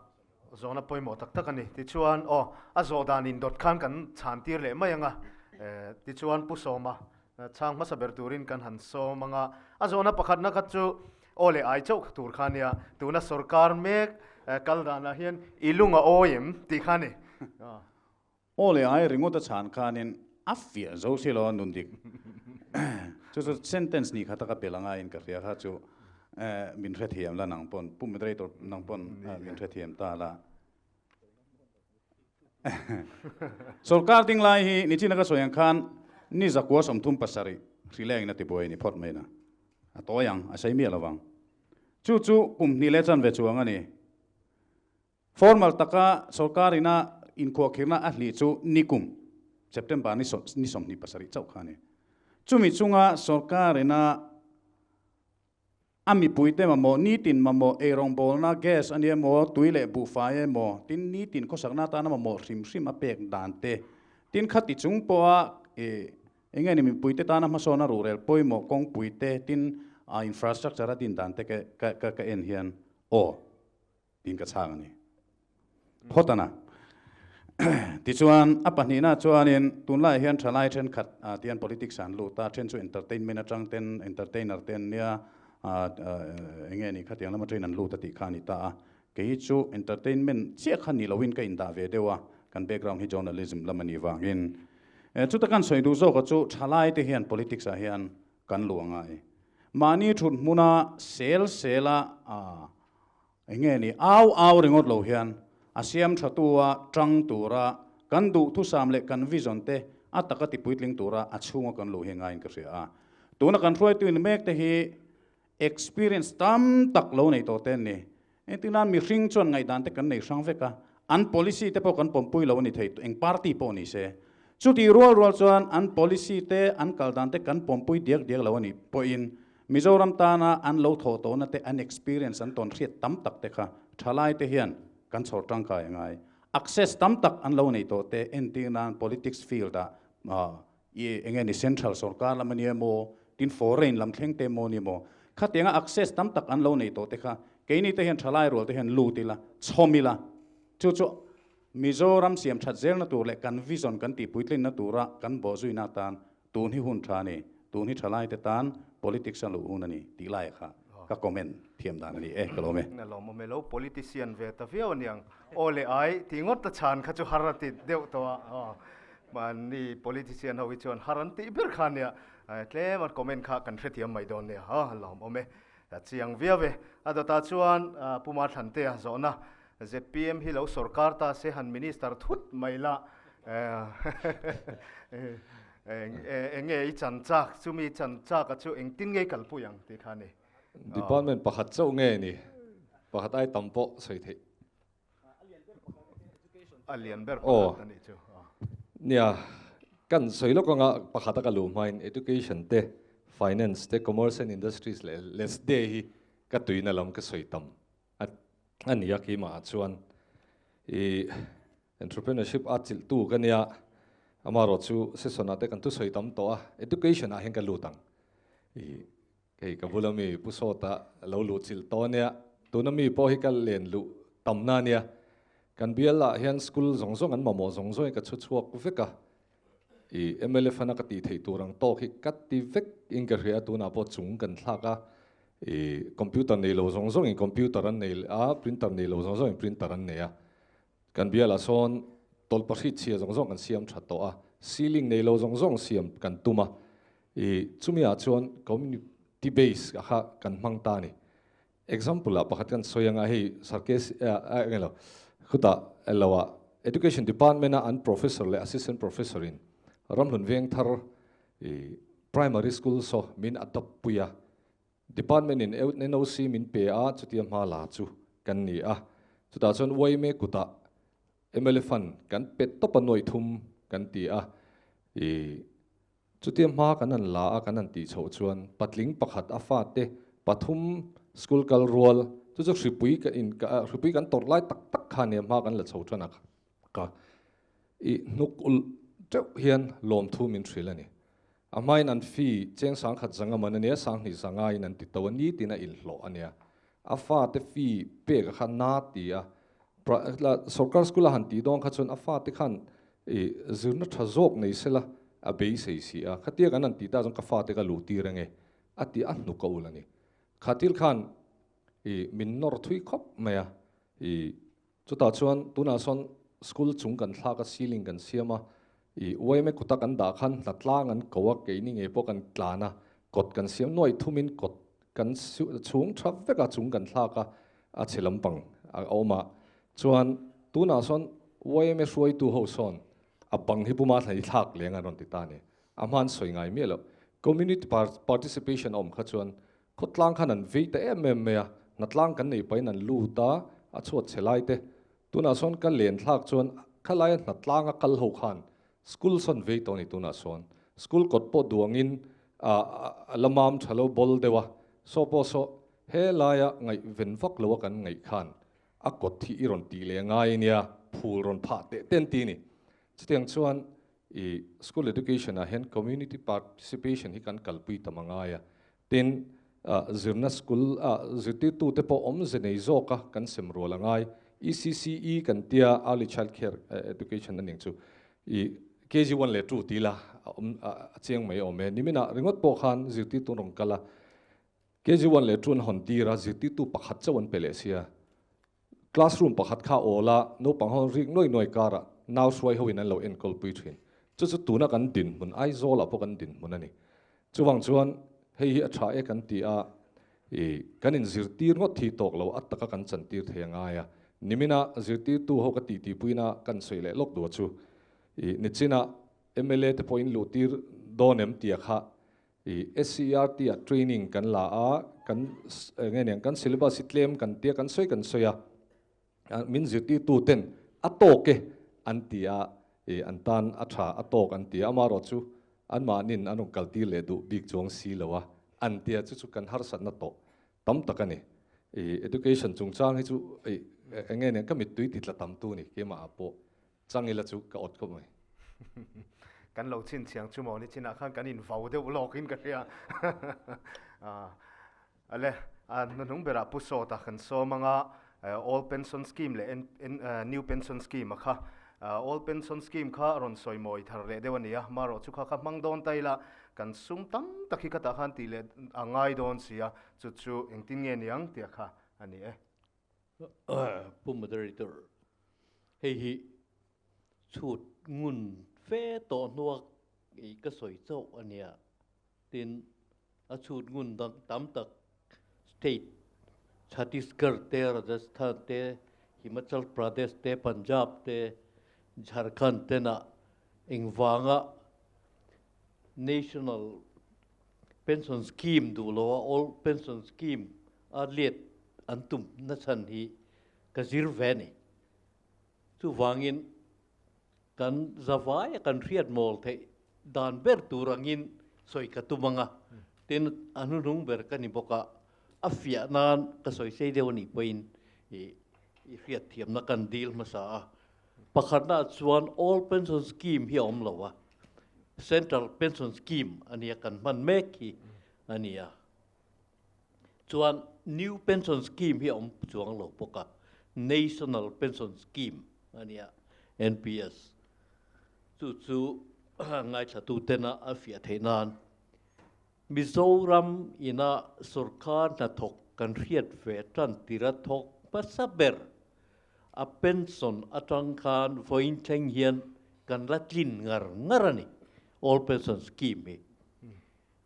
Zawhna pawimawh tak tak a ni. Tichuan, aw, a zawh dan indawt khan kan chhan tir leh mai ang a. Tichuan, Pu Sawma chhang hmasa ber turin kan han sawm ang a. A zawhna pakhatna kha chu aw leh ai chauh tur kha a nia. Tuna sorkar mek kal danah hian i lung a awi em tih kha a ni. Aw leh ai ringawt a chhan khanin a fiah zo si lo a nun dik. Chu chu sentence ni kha taka bel anga in ka hria kha chu min hrethiam la nang pawn Pu Moderator nang pawn min hrethiam ta la. Sorkar ding lai hi nichina ka sawi ang khan ni zakua 37 hrileng in a ti buai ni phawt mai na. A tawi ang a sei miah lovang. Chu chu kum hnih leh chanve chuang a ni. Formal taka sorkar ina inkhuahkhirna a hlih chu nikum September ni 27 chauh kha a ni. Chumi chunga sorkar ina a mipuite mamawh, nitin mamawh, eirawngbawlna, gas a ni emaw, tui leh buhfai emaw, tin nitin khawsakna atana mamawh hrim hrim a pek dan te, tin khati chung pawha eng nge ni mipuite tana hmasawna ruhrel pawimawh kawngpui te, tin infrastructure a din dan te ka en hian aw. Tiin ka chhang a ni. Phawt a na. Tichuan, a pahnihna chuanin tunlaiah hian thalai thenkhat tian politics an lut a, then chu entertainment atang ten, entertainer te an nia, eng nge ni khatiang lam atangin an lut a tih kha a ni ta a. Kei chu entertainment chiah kha ni loin ka indah ve deuh a, kan background hi journalism lam a nih vangin. Chuta kan sawi duh zawka chu thalai te hian politics ah hian kan luh a ngai. Mahni thut hmuna sel sela Eng nge ni, au au ringawt lo hian a siam tha tua tang tura kan duhthusam leh kan vision te a taka ti puitling tura a chhunga kan luh hi ngaiin ka hria a. Tuna kan hruaituin mek te hi experience tam tak lo nei tawh te an ni. Engtin mihring chuan ngaihdan te kan nei hrang vek a, an policy te pawh kan pawmpui lo a ni thei, eng party pawh ni se. Chutih rual rual chuan an policy te, an kal dan te kan pawmpui diak diak lo a nih pawhin Mizoram tana an lo thawh tawhna te, an experience an tawn hriat tam tak te kha thalai te hian kan chhawr tangkai a ngai. Access tam tak an lo nei tawh te entir nan politics field ah i eng nge ni central sorkar lam a nia maw, tin foreign lam thleng te maw ni maw, khatianga access tam tak an lo nei tawh te kha keini te hian thalai rual te hian lut ila, chhawm ila, chu chu Mizoram siam that zelna tur leh kan vision kan tihpuitlinna tura kan bawhzuina atan Tun hi hun tha a ni, tun hi thalai te tan politics a luh hun a ni tih lai kha ka comment thiam dan a ni e, ka lawm e. Na lawm awm e lo, politician ve ta viau aniang. Aw leh ai, tih ngawt ta chhan kha chu har a ti deuh tawh a, aw mahni politician ho hi chuan har an tih ber kha ania, tlem a comment kha kan hrethiam mai dawn nia, aw lawm awm e, a chiang viau e. A dawtah chuan Pu Mathlantea zawhna, zpm hi lo sorkar ta se han minister thut mai la. Eng nge i chan chak, chumi chan chak a chu engtin nge i kalpui ang tih kha a ni. Department pakhat chauh nge ni? Pakhat ai tam pawh sawi theih. A lian ber pakhat a nih chu. Nia, kan sawi lawk anga pakhat a ka luh hmain Education te, Finance te, Commerce and Industries leh LESDE hi ka tuina lam ka sawi tam a ni a keimah ah chuan i entrepreneurship a chilhtu ka nia amarawh chu session ah te kan thusawi tam tawh a education ah hian ka lut ang i hei ka bula mi pu sawta lo luh chilh tawh ania tuna mi pawh hi ka len luh tamna ania kan bial ah hian school zawng zawng an mamawh zawng zawng hi ka chhu chhuak vek a i mla fana ka tih theih tur ang tawk hi ka ti vek in ka hria tunah pawh chung kan thlak a i computer nei lo zawng zawng in computer an nei a printer nei lo zawng zawng in printer an nei a kan bialah sawn tawlhpahrit chhia zawng zawng kan siam tha tawh a ceiling nei lo zawng zawng siam kan tum a i chumi ah chuan community base a kha kan hmang ta a ni example ah pakhat kan sawi anga hei sarkes a eng elo khutah elo ah education department a an professor leh assistant professor in ramhlun veng thar i primary school saw min adopt pui a Department in NOC min pe a, chutia hma la chu kan ni a. Chutah chuan YMA kutah mla fund kan pe tawp a nuaih thum kan ti a. I chutia hma kan han la a, kan han tih chhoh chuan patling pakhat a fate pathum school kal rual chu chu hripui ka in hripui kan tawrh lai tak tak kha nia hma kan la chho tan a ka i hnuk ulh teuh hian lawmthu min hrilh a ni. A hmain an fee cheng sangkhat zanga man a nia, sanghnih zangaiin an ti to a, nitin a inhlawh a nia. A fate fee pek a kha na ti a, sorkar school a han tih dawn kha chuan a fate khan i zirna tha zawk nei sela a beisei si a, khatia kan han tih ta chuan ka fate ka luh tir ange a ti a hnuk a ul a ni. Khatil khan i min nawr thui khawp mai a, i Chutah chuan tunah sawn school chung kan thlak a, ceiling kan siam a, i YMA kuta kan dah khan hnatlang an ko a, keini ngei pawh kan tlan a, kawt kan siam nuai thumin kawt kan chhung tha vek a, chung kan thlak a, a chhe lampang a awm a. Chuan tunah sawn YMA hruaitu ho sawn a bang hi puma thla hi thlak leng an rawn ti ta a ni. A hman sawi ngai miah loh. Community participation a awm kha chuan Khawtlang khan an vei ta em em mai a, hnatlang kan nei pahin an lut a, a chhuat chhe lai te. Tunah sawn ka len thlak chuan khalaia hnatlang a kal ho khan school sawn vei tawh a ni tunah sawn. School kawt pawh duangin a la mam tha lo bawl deuh a, saw pawh saw he laia ngaihven vak lo a kan ngaih khan a kawt hi i rawn tih leh ngai ania, phul rawn phah teh ten ti a ni. Chutiang chuan i school education ah hian community participation hi kan kalpui tam a ngai a, tin zirna school ah zirtirtu te pawh awmze nei zawk a kan sem rual a ngai. ECCE kan tia early child care education a ning chu i KG one leh two ti la a awm a chiang mai awm e. Niminah ringawt pawh khan zirtirtu an rawn kal a, KG one leh two an hawn tir a, zirtirtu pakhat chauh an pe leh sia. Classroom pakhat kha awl a, naupang ho rik nuai nuai karah nau hruai hoin an lo enkawl pui thin. Chu chu tuna kan dinhmun, Aizawlah pawh kan dinhmun a ni. Chuvang chuan hei hi a tha e kan ti a, i kan inzirtir ngawt thi tawk lo, a taka kan chantir thei a ngai a. Nimina zirtirtu ho ka titipuina kan sawi leh lawk duh chu, i nichinah mla te pawhin luhtir dawn em tia kha I SCERT ah training kan la a, kan eng nge niang kan syllabus hi tlem kan tia kan sawi kan sawi a, min zirtirtu ten a tawk e an ti a, i an tan a tha a tawk an ti a, amaherawh chu anmahnin an rawn kaltir leh duh bik chuang si lo a an ti a, chu chu kan harsatna tawh tam tak a ni. I education chungchang hi chu i eng nge niang ka mittui ti tla tam tu ni keimah ah pawh Chang ila chu ka awt khawp mai. Kan lo chhinchhiang chu maw ni chinah khan kan invau deuh lawkin ka hria. Ale, a hnuhnung berah Pu Sawta kan sawm anga Old Pension Scheme leh New Pension Scheme a kha. Old Pension Scheme kha rawn sawi mawi thar leh deuh a ni a, marawh chu kha kha hmang dawn ta ila kan sum tam tak hi khatah khan tih leh a ngai dawn si a, chu chu engtin nge niang tih a kha a ni e. Pu Moderator, hei hi chhut ngun fe tawh hnuak i ka sawi chauh a nia. Tin, a chhut ngun dang tam tak state Chhattisgarh te, Rajasthan te, Himachal Pradesh te, Punjab te, Jharkhand tena. Engvanga National Pension Scheme duh loa Old Pension Scheme a let an tum nachhan hi ka zir ve a ni. Chuvangin kan zavaia kan hriat mawl theih dan ber tur angin sawi ka tum ang a, tin a hnuhnung ber ka ni bawk a, a fiah nan ka sawi sei deuh a nih pawhin i hriat thiamna kan dil hmasa a. Pakhatna chuan Old Pension Scheme hi a awm lo a, Central Pension Scheme a nia kan hman mek hi a nia. Chuan New Pension Scheme hi a awm chuang lo bawk a, National Pension Scheme a nia, NPS. Chu chu ngaithla tena a fiah theih nan Mizoram ina sorkar hnathawk kan hriat ve tan tira thawk hmasa ber a pension atang khan vawiin thleng hian kan la tlin ngar ngar a ni, Old Pension Scheme hi.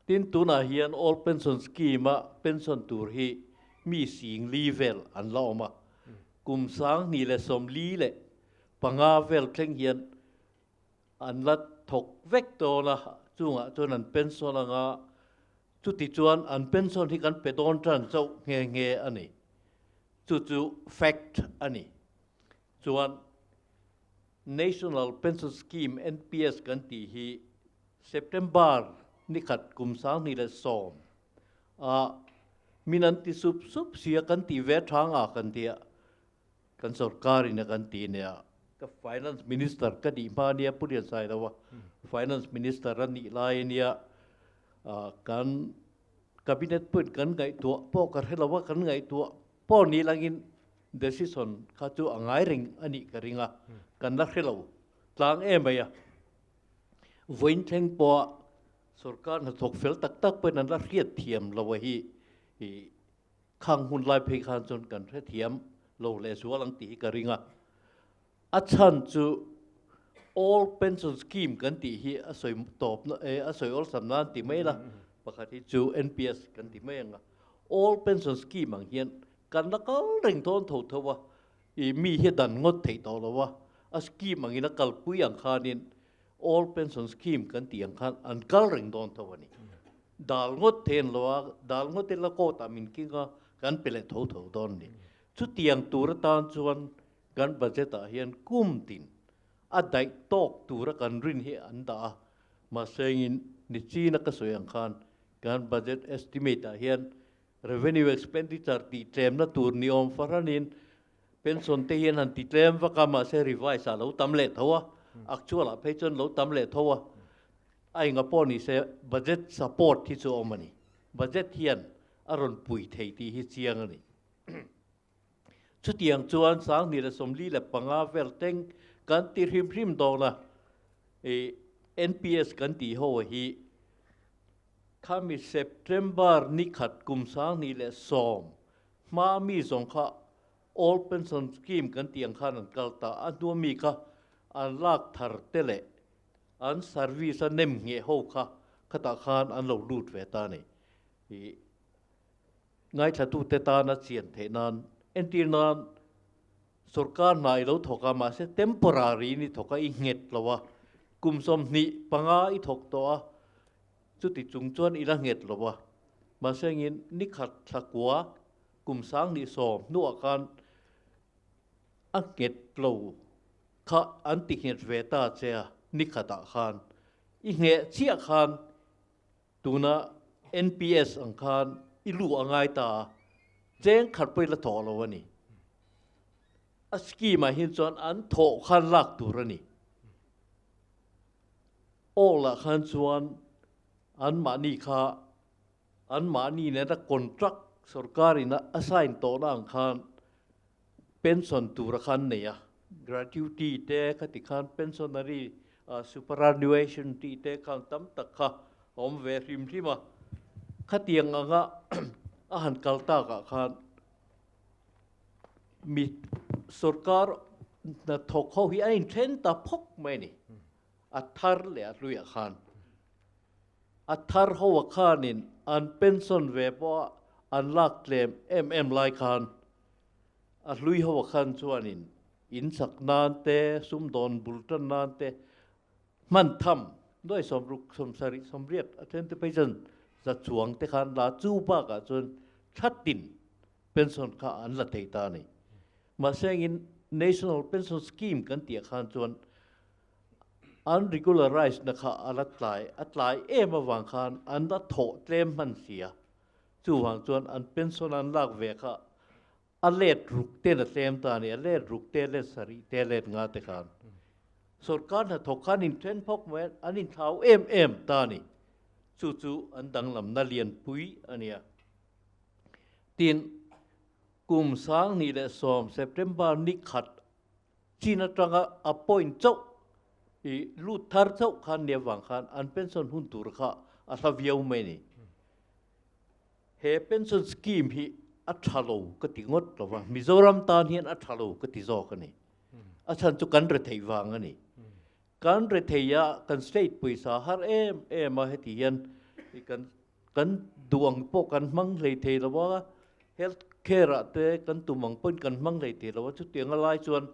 Tin, tunah hian Old Pension Scheme-a pension tur hi mi sing li vel an la awm a, kum 2045 vel thleng hian an la thawk vek dawn a, chungah chuan an pension anga chuti chuan an pension hi kan pe dawn tan chauh nghe nghe a ni. Chu chu fact a ni. Chuan National Pension Scheme, NPS, kan tih hi September ni khat kum 2010 ah min an ti sup sup sia kan tih ve thang a kan tia kan sorkar in a kan ti nia ka Finance Minister ka nih hma nia Pu Liansailova Finance Minister a nih lai ania kan Cabinet pawhin kan ngaihtuah pawh ka hre lo a kan ngaihtuah Pawh ni langin decision kha chu a ngai reng a nih ka ring a, kan la hre lo tlang em mai a. Vawiin thleng pawha sorkar hnathawk fel tak tak pawhin an la hriat thiam lo a hi khang hun lai phei khan chuan kan hrethiam lo lehzual ang tih hi ka ring a. A chhan chu Old Pension Scheme kan tih hi a sawi tawp na eh a sawi awlsam nan ti mai la, pakhat hi chu NPS kan ti mai ang a. Old Pension Scheme ang hian kan la kal reng dawn tho tho a, ih mi hi a dan ngawt theih tawh lo a, a scheme angin a kalpui ang khanin Old Pension Scheme kan tih ang khan an kal reng dawn tho a ni. Dal ngawt thei an lo a, dal ngawt ila court ah min king a, kan pe leh tho tho dawn a ni. Chutiang tur atan chuan Kan budget ah hian kum tin a daih tawk tura kan rin hi an dah a, mahse engin ni china ka sawi ang khan kan budget estimate ah hian revenue expenditure tih tlemna tur ni awm fahranin pension te hian han ti tlem vak a, mahse revise ah lo tam leh tho a, actual ah phei chuan lo tam leh tho a, a enga pawh ni se budget support hi chu a awm a ni, budget hian a rawn pui thei tih hi chiang a ni. Chutiang chuan 2045 vel teng kan ti hrim hrim dawn a, i NPS kan tih ho hi khami September ni khat kum 2010 hma mi zawng kha Old Pension Scheme kan tih ang khan an kal ta a, hnua mi kha an lak thar te leh an service a nem ngheh ho kha khatah khan an lo lut ve ta a ni. I Ngaithlatute tana chian theih nan entir nan sorkar hna i lo thawk a, mahse temporary in i thawk a, i nghet lo a, kum 25 i thawk tawh a, chuti chung chuan i la nghet lo a, mahse engin ni khat thla kua kum 2010 hnuah khan a nghet lo kha an ti nghet ve ta che a, ni khatah khan i ngheh chiah khan Tuna NPS ang khan i lu a ngai ta a, cheng khat pawh i la thawh lo a ni. A scheme ah hian chuan an thawh khan lak tur a ni. All ah khan chuan an mahni kha an mahni nena contract sorkar in a sign tawhna ang khan pension tura khan nei a, gratuity te khati khan pensionary superannuation tih te khan tam tak kha a awm ve hrim hrim a, khatiang anga a han kal takah khan mi sorkar hnathawk ho hi a inthen ta phawk mai a ni, a thar leh a hluiah khan. A thar ho a khanin an pension ve pawh a an lak tlem em em lai khan a hlui ho a khan chuanin in chak nan te, sumdawn bul tan nan te Hman tham nuai 60 70 80 a then te phei chuan za chuang te khan la chu bakah chuan thatin pension kha an la thei ta a ni. Mahse engin National Pension Scheme kan tih ah khan chuan an regularize na kha a la tlai a tlai em avang khan an la thawh tlem hman si a, chuvang chuan an pension an lak ve kha a let ruk ten a tlem ta a ni, a let ruk te let sarih te let nga te khan sorkar hnathawk khan inthen phawk mai a, an inthlau em em ta a ni, chu chu an danglamna lianpui a nia. Tin, kum 2010 September ni khat chin atanga appoint chauh i lut thar chauh khan nia vang khan an pension hun tur kha a hla viau mai a ni. He pension scheme hi a tha lo ka ti ngawt lo va, Mizoram tan hian a tha lo ka ti zawk a ni. A chhan chu kan rethei vang a ni. Kan rethei a, kan state pawisa har em em a heti hian kan Kan duh ang pawh kan hmang hlei thei lo a, health care ah te kan tum ang pawhin kan hmang hlei thei lo a, chutiang a lai chuan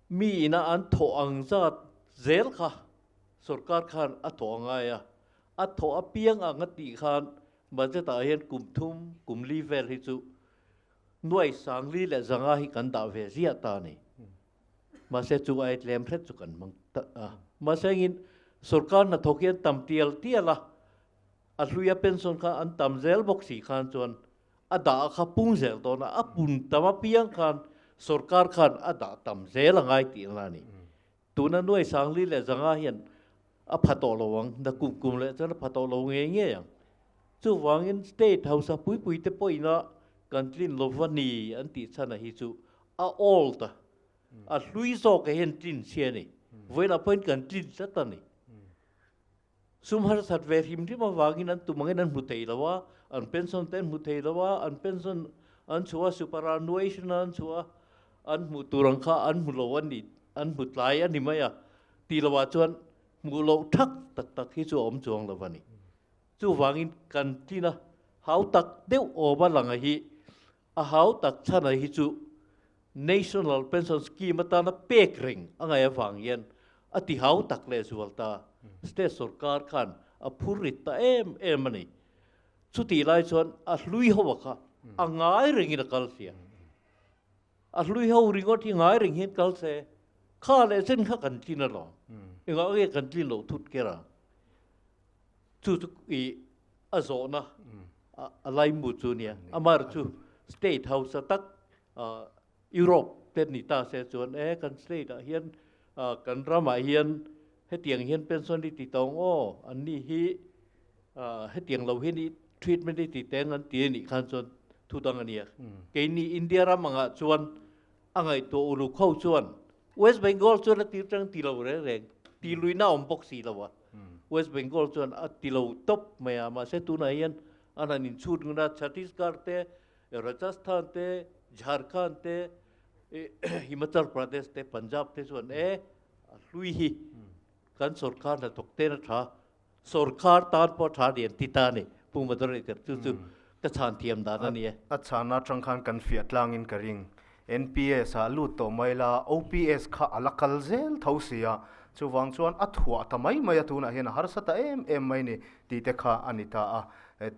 mi ina an thawh ang zat zel kha sorkar khan a thawh a ngai a, a thawh apiang ang a tih khan budget ah hian kum thum kum li vel hi chu nuai 4,500 hi kan dah ve ziah ta a ni. Mahse chu ai tlem hret chu kan hmang ta a. Mahse engin sorkar hnathawk hi an tam tial tial a, a hluia pension kha an tam zel bawk si khan chuan a dah kha pung zel dawn a, a pun tam apiang khan sorkar khan a dah tam zel a ngai tih a ni. Tuna nuai 4,500 hian a pha tawh lo ang, na kum kum leh chuan a pha tawh lo ngei ngei ang. Chuvangin state hausa pui pui te pawhin a kan tlin lova ni an tih chhan a hi chu a old a, a hlui zawk ah hian tlin chhia a ni. Vawiinah pawhin kan tlin tlat a ni. Sum harsat ve hrim hrim avangin an tum angin an hmu thei lo a, an pension te an hmu thei lo a, an pension an chhuah a, superannuation an chhuah a, an hmuh tur ang kha an hmu lo a ni, an hmu tlai a ni mai a, tih loh ah chuan hmuh loh thak tak tak hi chu a awm chuang lo a ni. Chuvangin kan tlin a, hau tak deuh awm a lang a hi, a hau tak chhan a hi chu National Pension Scheme atana pek reng a ngaih avang hian a ti hau tak leh zual ta. State sorkar khan a phur rit ta em em a ni. Chutih lai chuan a hlui ho a kha a ngai rengin a kal sia. A hlui ho ringawt hi ngai reng hian kal se, kha leh chen kha kan tlin alawm. Engah nge kan tlin loh thut ker ang? Chu chu i a zawhna a laimu chu nia. Amar chu state hausa tak Europe te ni ta se chuan e kan state ah hian kan ramah hian hetiang hian pension i ti tawng aw an ni hi hetiang lo hian i treatment i ti teng an ti a nih khan chuan thu dang a nia. Keini India ram angah chuan a ngaihtuah uluk ho chuan West Bengal chuan a tir tang ti lo reng reng, ti luihna a awm bawk si lo a. West Bengal chuan a ti lo tawp mai a, mahse tunah hian an han inchhut ngun a, Chhattisgarh te, Rajasthan te, Jharkhand te, Himachal Pradesh te, Punjab te chuan e a hlui hi kan sorkar hnathawk ten a tha, sorkar tan pawh a tha a ni an ti ta a ni. Pu Moderator, chu chu ka chhan thiam dan a ni e. A chhana atang khan kan fiah tlangin ka ring. NPS ah lut tawh mai la, OPS kha a la kal zel tho si a, chuvang chuan a thuah ta mai mai a, tunah hian a harsa ta em em mai ni tih te kha a ni ta a.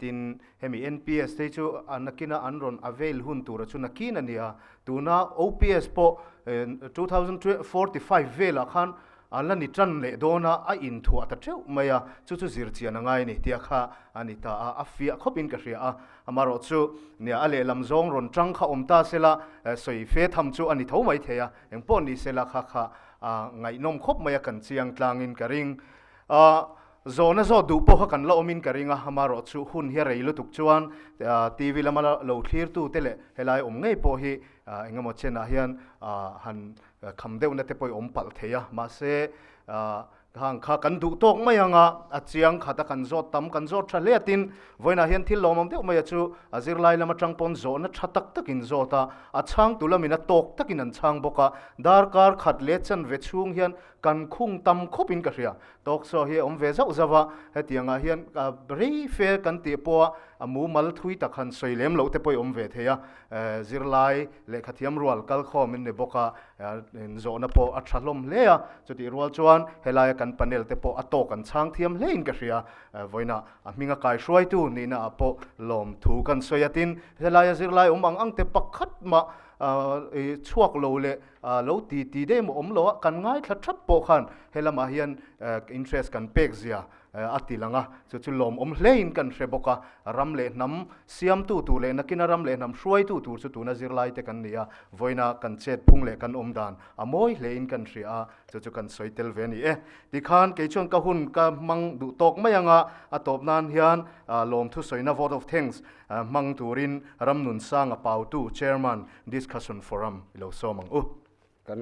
Tin, hemi NPS te hi chu a nakina an rawn avail hun tura chu nakin a ni a, tuna OPS pawh 2045 velah khan A la ni tan leh dawn a, a inthuah ta teuh mai a, chu chu zir chian a ngai a ni tia kha a ni ta a, a fiah khawpin ka hria a. Amarawh chu nia a lehlam zawng rawn tang kha awm ta sela, sawi fe tham chu a ni tho mai thei a, eng pawh ni sela kha kha a ngaihnawm khawp mai a, kan chiang tlangin ka ring. A zawhna zawt duh pawh kha kan la awmin ka ring a, amarawh chu hun hi a rei lutuk chuan TV lama lo thlirtute leh helai awm ngei pawh hi engemaw chenah hian han Kham deuhna te pawh i awm palh thei a, mahse hang kha kan duh tawk mai ang a, a chiang khat a kan zawt tam, kan zawt tha hle a tin, vawiinah hian thil lawmawm deuh mai a chu a zirlai lam atang pawn zawhna tha tak takin zawt a, a chhangtu lamin a tawk takin an chhang bawk a, darkar khat leh chanve chhung hian kan khung tam khawpin ka hria, talk show hi a awm ve zauh zauh a, hetiangah hian rei fe kan tih pawha. A mumal thui tak han sawi lem loh te pawh i awm ve thei a, zirlai lehkha thiam rual kal khawm in ni bawk a, zawhna pawh a tha hlawm hle a, chutih rual chuan helaia kan panel te pawh a tawk an chhang thiam hle in ka hria. Vawiinah a hminga kai hruaitu nihna ah pawh lawm thu kan sawi a, tin helaia zirlai awm ang ang te pakhat mah chhuak lo leh lo ti ti deuh emaw awm lo a, kan ngaithla thap pawh khan helamah hian interest kan pek zia a ti lang a, chu chu lawmawm hlein kan hre bawk a, ram leh hnam siamtu tur leh nakina ram leh hnam hruaitu tur chu tuna zirlaite kan ni a, vawiina kan chet phung leh kan awm dan a mawi hlein kan hria a, chu chu kan sawi tel ve a ni e. Tikhan kei chuan ka hun ka hmang duh tawk mai ang a, a tawp nan hian lawmthu sawina vote of thanks hmang turin Ramnunsanga Pautu Chairman Discussion Forum i lo sawm ang u.